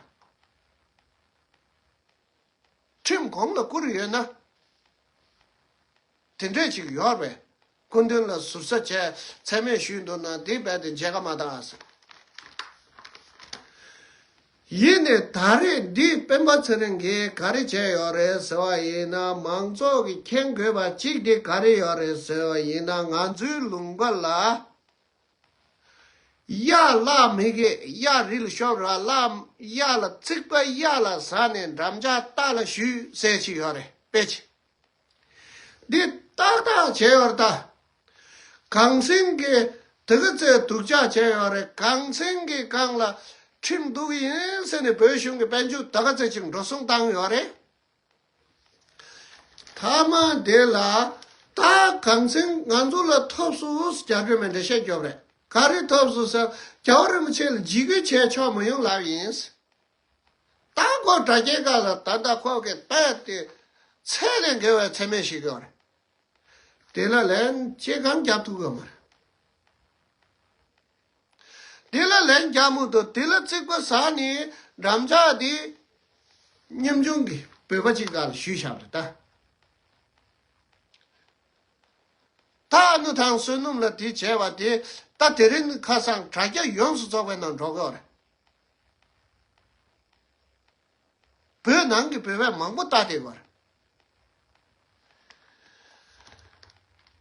ཁྲིམས་གོང་ལ་བཀུར་ཡོད་ན། དེ་འདྲས་ཅིག་ཡོད་པས། སྐུ་མདུན་ལ་ཟུར་ཟ་བྱས་མཚན་སྨད་ཞུས་འདུག་ན་འདི་རྦད་དེ་མཇལ་ཁ་མ་བཏང་ཨ་ཟེར། ཡིན་ནའི་ད་རེས་འདི་སྤེན་པ་ཚེ་རིང་གིས་ག་རེ་བྱས་ཡོད་རེད་ཟེར་བ་ཡིན་ན། མང་ཚོགས་ཀྱིས་མཁྱེན་དགོས་པ་གཅིག་དེ་ག་རེ་ཡོད་རེད་ཟེར་བ་ཡིན་ན། ང་ཚོའི་ལུང་པ་ལ་གཡག་གླག་མི་དགེ། གཡག་རི་ལ་ཤོར་ར་གླག་གཡག་ལ་རྩིག་པ་གཡག་ལ་ཟ་ནས་འགྲམ་ལྕག་རྟ་ལ་གཞུས་ཟེར་ཅིག་ཡོད་རེད། དཔེ་ཆ་འདི་ཏག་ཏག་བྱས་ཡོད་རེད་ད། གངས་སེང་གིས་དེ་ག་ཚོད་སྡུག་ཅག་བྱས་ཡོད་རེད། གངས་སེང་གི་སྒང་ལ་ཁྲིམས་གཏུག་གི་ཡིན་ཟེར་ནས་བོད་གཞུང་གི་དཔལ་འབྱོར་དེ་ག་ཚོད་ཅིག་འགྲོ་སོང་བཏང་ཡོད་རེད། མཐའ་མ་དེ་ལ་ད་གངས་སེང་ང་ཚོ་ལ་ཐོབ་སོང་རྒྱ་བོད་མི་འདྲ་བཤད་རྒྱོབ་རེད། ག་རེ་ཐོབ་སོང་ཟེར། རྒྱལ་བ་རིན་པོ་ཆེ་ལ་འཇིགས་སྐུལ་བྱས་ཆོག་མ་ཡོང་ལབ་ཡིན། ད་ཁོ་དྲ་རྒྱའི་སྒང་ལ་ད་ལྟ་ཁོ་གི་དཔེ་དེ་ཚད་ལས་འགལ་བའི་མཚན་སྨད་ཞིག་ཡོད་རེད། དེ་ལ་ལན་ཅི་གང་རྒྱབ་ཐུབ་ཀྱི་མ་རེད། དེ་ལ་ལན་རྒྱག་མི་འདུག་དེ་ལ་རྩིག་པ་ཟ་ནི་འགྲམ་ལྕག་དེ་ ཉམ་ཆུང་གི་བོད་པ་ཅིག་སྒང་ལ་ཞུས་བཞག་པ་རེད་ད། ད་ཨ་ནུ་ཐང་བསོད་ནམས་ལ་དེ་བྱས་པ་དེ་ད་དེ་རིང་ཁ་སང་དྲ་རྒྱ་ཡོངས་སུ་རྫོགས་པའི་ནང་འགྲོ་གི་ཡོད་རེད། བོད་ནང་གི་བོད་པ་མང་པོ་ལྟ་བསྡད་ཡོད་རེད།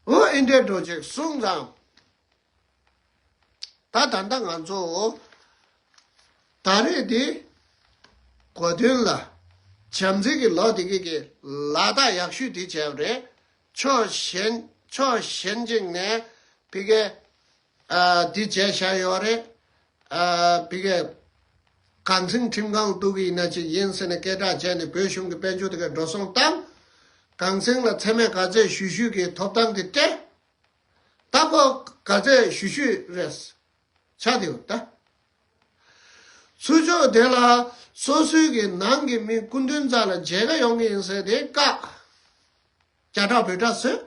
འོ་ཨེ་འདྲས་འགྲོ་ཅིག་གསུངས་ཙང་། ད་ད་ལྟ་ང་ཚོ་ད་རེས་དེ་གོ་དོན་ལ་བྱམས་བརྩེ་གི་ལོ་དེ་གི་གི་ལ་དྭགས་ཡག་ཤོས་དེ་བྱས་པ་རེད། ཕྱོགས་གཞན་ཕྱོགས་གཞན་ཅིག་ནས་ཕ་གི་ཨ་དེ་བྱས་བཞག་ཡོད་རེད། ཨ་ཕ་གི་གངས་སེང་ཁྲིམས་ཁང་གཏུག་གི་ཡིན་ན་ཅིག་ཡིན་ཟེར་ནས་སྐད་གྲགས་བྱས་ནས་བོད་གཞུང་གི་དཔལ་འབྱོར་དེ་ག་འགྲོ་སོང་བཏང་། གངས་སེང་ལ་མཚན་སྨད་ག་ཚད་ཞུ་ཞུ་གི་ཐོབ་ཐང་དེ་སྤྲད། ད་ཁོ་ག་ཚད་ཞུ་ཞུ་རེད། ཆགས་བསྡད་ཡོད་ད། ཚུར་ཕྱོགས་དེ་ལ་སོ་སོའི་གི་ནང་གི་མི་སྐུ་མདུན་རྩ་ལ་མཇལ་ཁ་ཡོང་གི་ཡིན་ཟེར་དེ་བཀག་རྒྱ་གྲགས་བོད་གྲགས་བཟོས།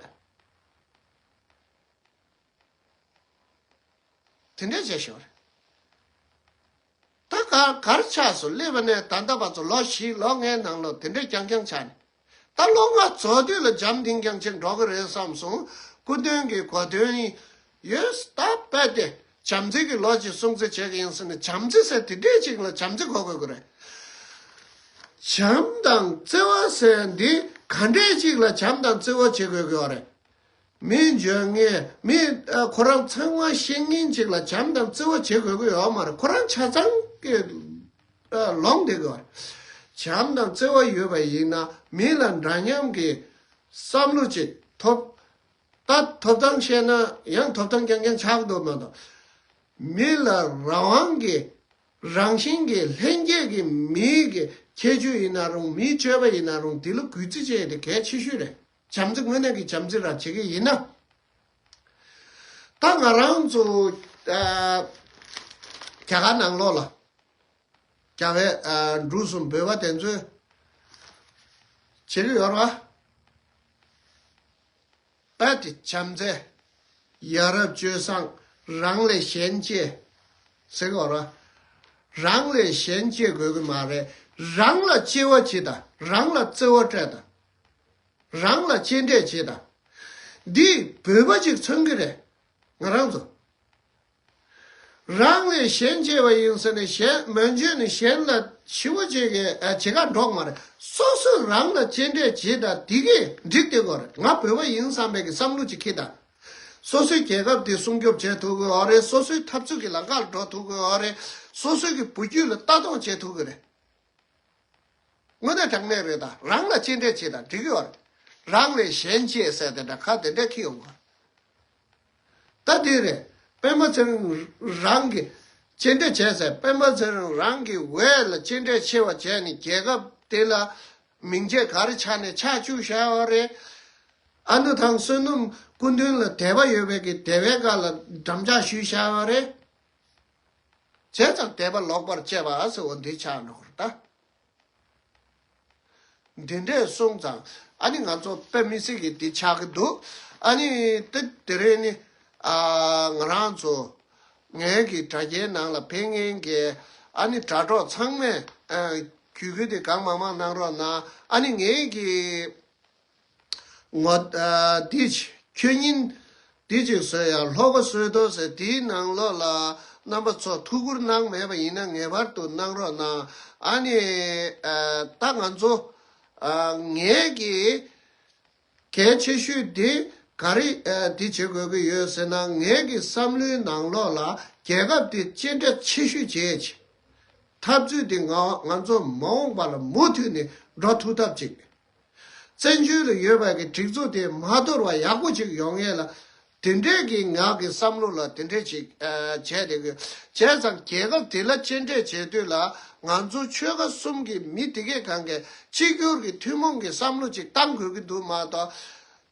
དེ་འདྲས་བྱས་ཤོར། ད་ག་གར་ཆགས་སོང་སླེབས་པ་ནས་ད་ལྟ་བར་དུ་ལོ་བཞི་ལོ་ལྔའི་ནང་ལོ་དེ་འདྲས་རྐྱང་རྐྱང་ཆགས་ནས། ད་ལོ་ལྔ་རྫོགས་དུས་ལ་འཇམ་ཐིང་རྐྱང་ཅིག་འགྲོ་གི་རེད་བསམ་སོང་། སྐུ་མདུན་གྱི་གོ་དོན་ཡོད་ད་རྦད་དེ་བྱམས་བརྩེ་གི་ལོ་ཅིག་སྲུང་བརྩི་བྱེད་ཀྱི་ཡིན་ཟེར་ནས་བྱམས་བརྩེ་ཟེར་དེ་འདྲས་ཅིག་ལ་བྱམས་བརྩེ་གོ་དགོས་ཀྱི་རེད། བྱམས་དང་བརྩེ་བ་ཟེར་འདི་ག་འདྲས་ཅིག་ལ་བྱམས་དང་བརྩེ་བ་བྱེད་དགོས་ཀྱི་ཡོད་རེད། མི་འཇོན་མཁན་མི་ཨ་ཁོ་རང་ཚང་མ་ཤེས་མཁན་ཅིག་ལ་བྱམས་དང་བརྩེ་བ་བྱེད་དགོས་ཀྱི་ཡོད་མ་རེད། ཁོ་རང་ཆ་ཚང་གི་ཨ་ལོང་བསྡད་ཀྱི་ཡོད་རེད། བྱམས་དང་བརྩེ་བ་ཡོད་པ་ཡིན་ན་མི་ལ་འདྲ་མཉམ་གྱི་བསམ་བློ་ཅིག་ཐོབ། ད་ཐོབ་ཐང་བཤད་ན་ཡང་ཐོབ་ཐང་རྐྱང་རྐྱང་ཆགས་འདུག་མ་གཏོགས། མི་ལ་རང་དབང་གི་རང་བཞིན་གྱི་ལྷན་སྐྱེས་ཀྱི་མིའི་གི་ཁྱད་ཆོས་ཡིན་ན་རུང་མིའི་སྤྱོད་པ་ཡིན་ན་རུང་དེ་ལ་གུས་བརྩི་བྱེད་ཡས་དེ་གལ་ཆེ་ཤོས་རེད། བྱམས་བརྩེ་དངོས་གནས་ཀྱི་བྱམས་བརྩེ་རང་བྱེད་ཀྱི་ཡིན་ན། ད་ང་རང་ཚོ་ཨ་རྒྱ་གར་ནང་ལོགས་ལ་རྒྱ་བལ་ཨ་འབྲུག་གསུམ་བོད་པ་དེ་ཚོས་བྱེད་ཀྱི་ཡོད་རེད་བ། དཔེ་དེ་བྱམས་བརྩེ། ཡ་རབས་སྤྱོད་བཟང་། རང་ལས་གཞན་གཅེས། ཟེར་གྱི་ཡོད་རེད། རང་ལས་གཞན་གཅེས་དགོས་ཀྱི་མ་རེད། རང་ལ་གཅེས་པ་བྱེད་དང་རང་ལ་བརྩེ་བ་སྤྲད་དང་། རང་ལ་གཅེས་སྤྲས་བྱེད་དང་། འདི་བོད་པ་ཅིག་མཚོན་གྱི་རེད། ང་རང་ཚོ། རང་ལས་གཞན་གཅེས་པ་ཡིན་ཟེར་ནས་གཞན་མ་འཇོན་ནས་གཞན་ལ་ཞི་བ་བྱེད་ཀྱི་ཨ་བྱེད་ག་འགྲོ་གི་མ་རེད། སོ་སོས་རང་ལ་གཅེས་སྤྲས་བྱེད་དང་དེ་གས་འགྲིག་བསྡད་དགོས་རེད། ང་བོད་པ་ཡིན་བསམ་པའི་གི་བསམ་བློ་ཅིག་འཁྱེར་དང་། སོ་སོའི་རྒྱལ་ཁབ་དེ་སྲུང་སྐྱོབ་བྱེད་ཐུབ་ཀྱི་ཡོད་རེད། སོ་སོའི་འཐབ་རྩོད་ཀྱི་ལམ་ཁར་འགྲོ་ཐུབ་ཀྱི་ཡོད་རེད། སོ་སོའི་གི་བུ་རྒྱུད་ལ་ལྟ་རྟོག་བྱེད་ཐུབ་ཀྱི་རེད། དངོས་གནས་དྲང་གནས་རེད་ད། རང་ལ་གཅེས་སྤྲས་བྱེད་དང་འགྲིག་གི་ཡོད་རེད། རང་ལས་གཞན་གཅེས་ཟེར་དེ་འདྲ་ཁ་དེ་འདྲ་འཁྱེར་ཡོང་གི་རེད། ད་དེ་རེད། པད་མ་ཚེ་རིང་རང་གི་གཅེས་སྤྲས་བྱས་ཟེར། པད་མ་ཚེ་རིང་རང་གི་འོས་ལ་གཅེས་སྤྲས་ཆེ་བ་བྱས་ནས་རྒྱལ་ཁབ་དེ་ལ་མིང་ཆད་ག་རེ་ཆགས་ནས་ཆགས་བཅུག་བཞག་ཡོད་རེད། ཨ་ནུ་ཐང་བསོད་ནམས་སྐུ་མདུན་ལ་དད་པ་ཡོད་པའི་གི་དད་པའི་སྒང་ལ་འགྲམ་ལྕག་གཞུས་བཞག་ཡོད་རེད། བྱས་ཙང་དད་པ་ལོག་པར་སྤྱད་པ་ཟེར་བ་འདི་ཆགས་འགྲོ་གི་རེད་ད། འདི་འདྲས་སོང་ཙང་ཨ་ནི་ང་ཚོ་དཔེ་མི་སྲིད་ཀྱི་འདི་ཆགས་ཀྱི་འདུག་ཨ་ནི་དེ་དེ་རིང་ནི་ཨ་ང་རང་ཚོ་ངའི་གི་དྲ་རྒྱའི་ནང་ལ་ཕེབས་མཁན་གྱི་ཨ་ནི་དྲ་གྲོགས་ཚང་མས་ཨ་གུས་གུས་དེ་གང་མང་མང་གནང་རོགས་གནང་། ཨ་ནི་ངའི་གི་ངོ་ཨ་འདི་ཆ་ཁྱོད་ཉིད་འདི་ཅིག་བཟོས་ཡ་ལྷོ་ཁ་བཟོས་ཐོ་ཟེར་དེའི་ནང་ལོགས་ལ་རྣམ་པ་ཚོ་ཐུགས་ཁུར་གནང་མེད་པ་ཡིན་ན་ངེས་པར་དུ་གནང་རོགས་གནང་། ཨ་ནི་ཨ་ད་ང་ཚོ་ཨ་ངའི་གི་གལ་ཆེ་ཤོས་དེ་ག་རེ་ཨ་འདི་བྱེད་དགོས་ཀྱི་ཡོད་ཟེར་ན། ངའི་གི་བསམ་བློའི་ནང་ལོགས་ལ་རྒྱལ་ཁབ་དེ་གཅེས་སྤྲས་ཆེ་ཤོས་བྱེད་ཆེད་འཐབ་རྩོད་དེ་ང་ང་ཚོ་མ་འོངས་པ་ལ་མུ་མཐུད་ནས་འགྲོ་ཐུབ་ཐབས་ཅིག་བཙན་བྱོལ་ལ་ཡོད་པའི་གི་སྒྲིག་འཛུགས་དེ་མ་དོར་བ་ཡག་པོ་ཅིག་ཡོང་ཡས་ལ་དེ་འདྲས་ཀྱི་ངག་གི་བསམ་བློ་ལ་དེ་འདྲས་ཅིག་ཨ་བྱས་ཏེ་གི་བྱས་ཙང་རྒྱལ་ཁབ་དེ་ལ་གཅེས་སྤྲས་བྱེད་དུས་ལ་ང་ཚོ་ཆོལ་ཁ་གསུམ་གྱི་མི་དེ་གས་གང་གས་གཅིག་གྱུར་གྱི་ཐུན་མོང་གི་བསམ་བློ་ཅིག་བཏང་དགོས་ཀྱི་འདུག་མ་གཏོགས།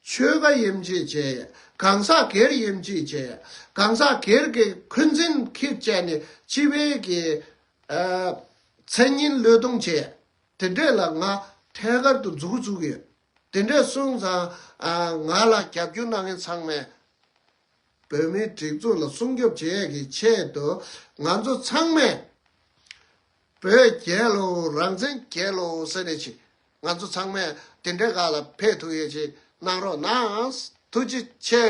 ཆོལ་ཁ་དབྱེ་འབྱེད་བྱས། གང་ཟག་སྒེར་དབྱེ་འབྱེད་བྱས། གང་ཟག་སྒེར་གྱི་འཁོན་འཛིན་འཁྱེར་བྱས་ནས་སྤྱི་པའི་གི་ཨ་མཚན་སྙན་བློས་གཏོང་བྱས། དེ་འདྲས་ལ་ང་ཐད་ཀར་དུ་མཛུབ་གུ་བཙུགས་ཡོད། དེ་འདྲས་སོང་ཙང་ཨ་ང་ལ་རྒྱབ་སྐྱོར་གནང་མཁན་ཚང་མས་བོད་མིའི་སྒྲིག་འཛུགས་ལ་སྲུང་སྐྱོབ་བྱེད་ཡས་ཀྱི་ཆེད་དུ་ང་ཚོ་ཚང་མས་ བོད་རྒྱལ་ལོ། རང་བཙན་རྒྱལ་ལོ་ཟེར་ནས་ཅིག་ང་ཚོ་ཚང་མས་དེ་འདྲའི་སྒང་ལ་ཕེབས་ཐུབ་ཡས་ཅིག་གནང་རོགས་གནང་། ཐུགས་རྗེ་ཆེ།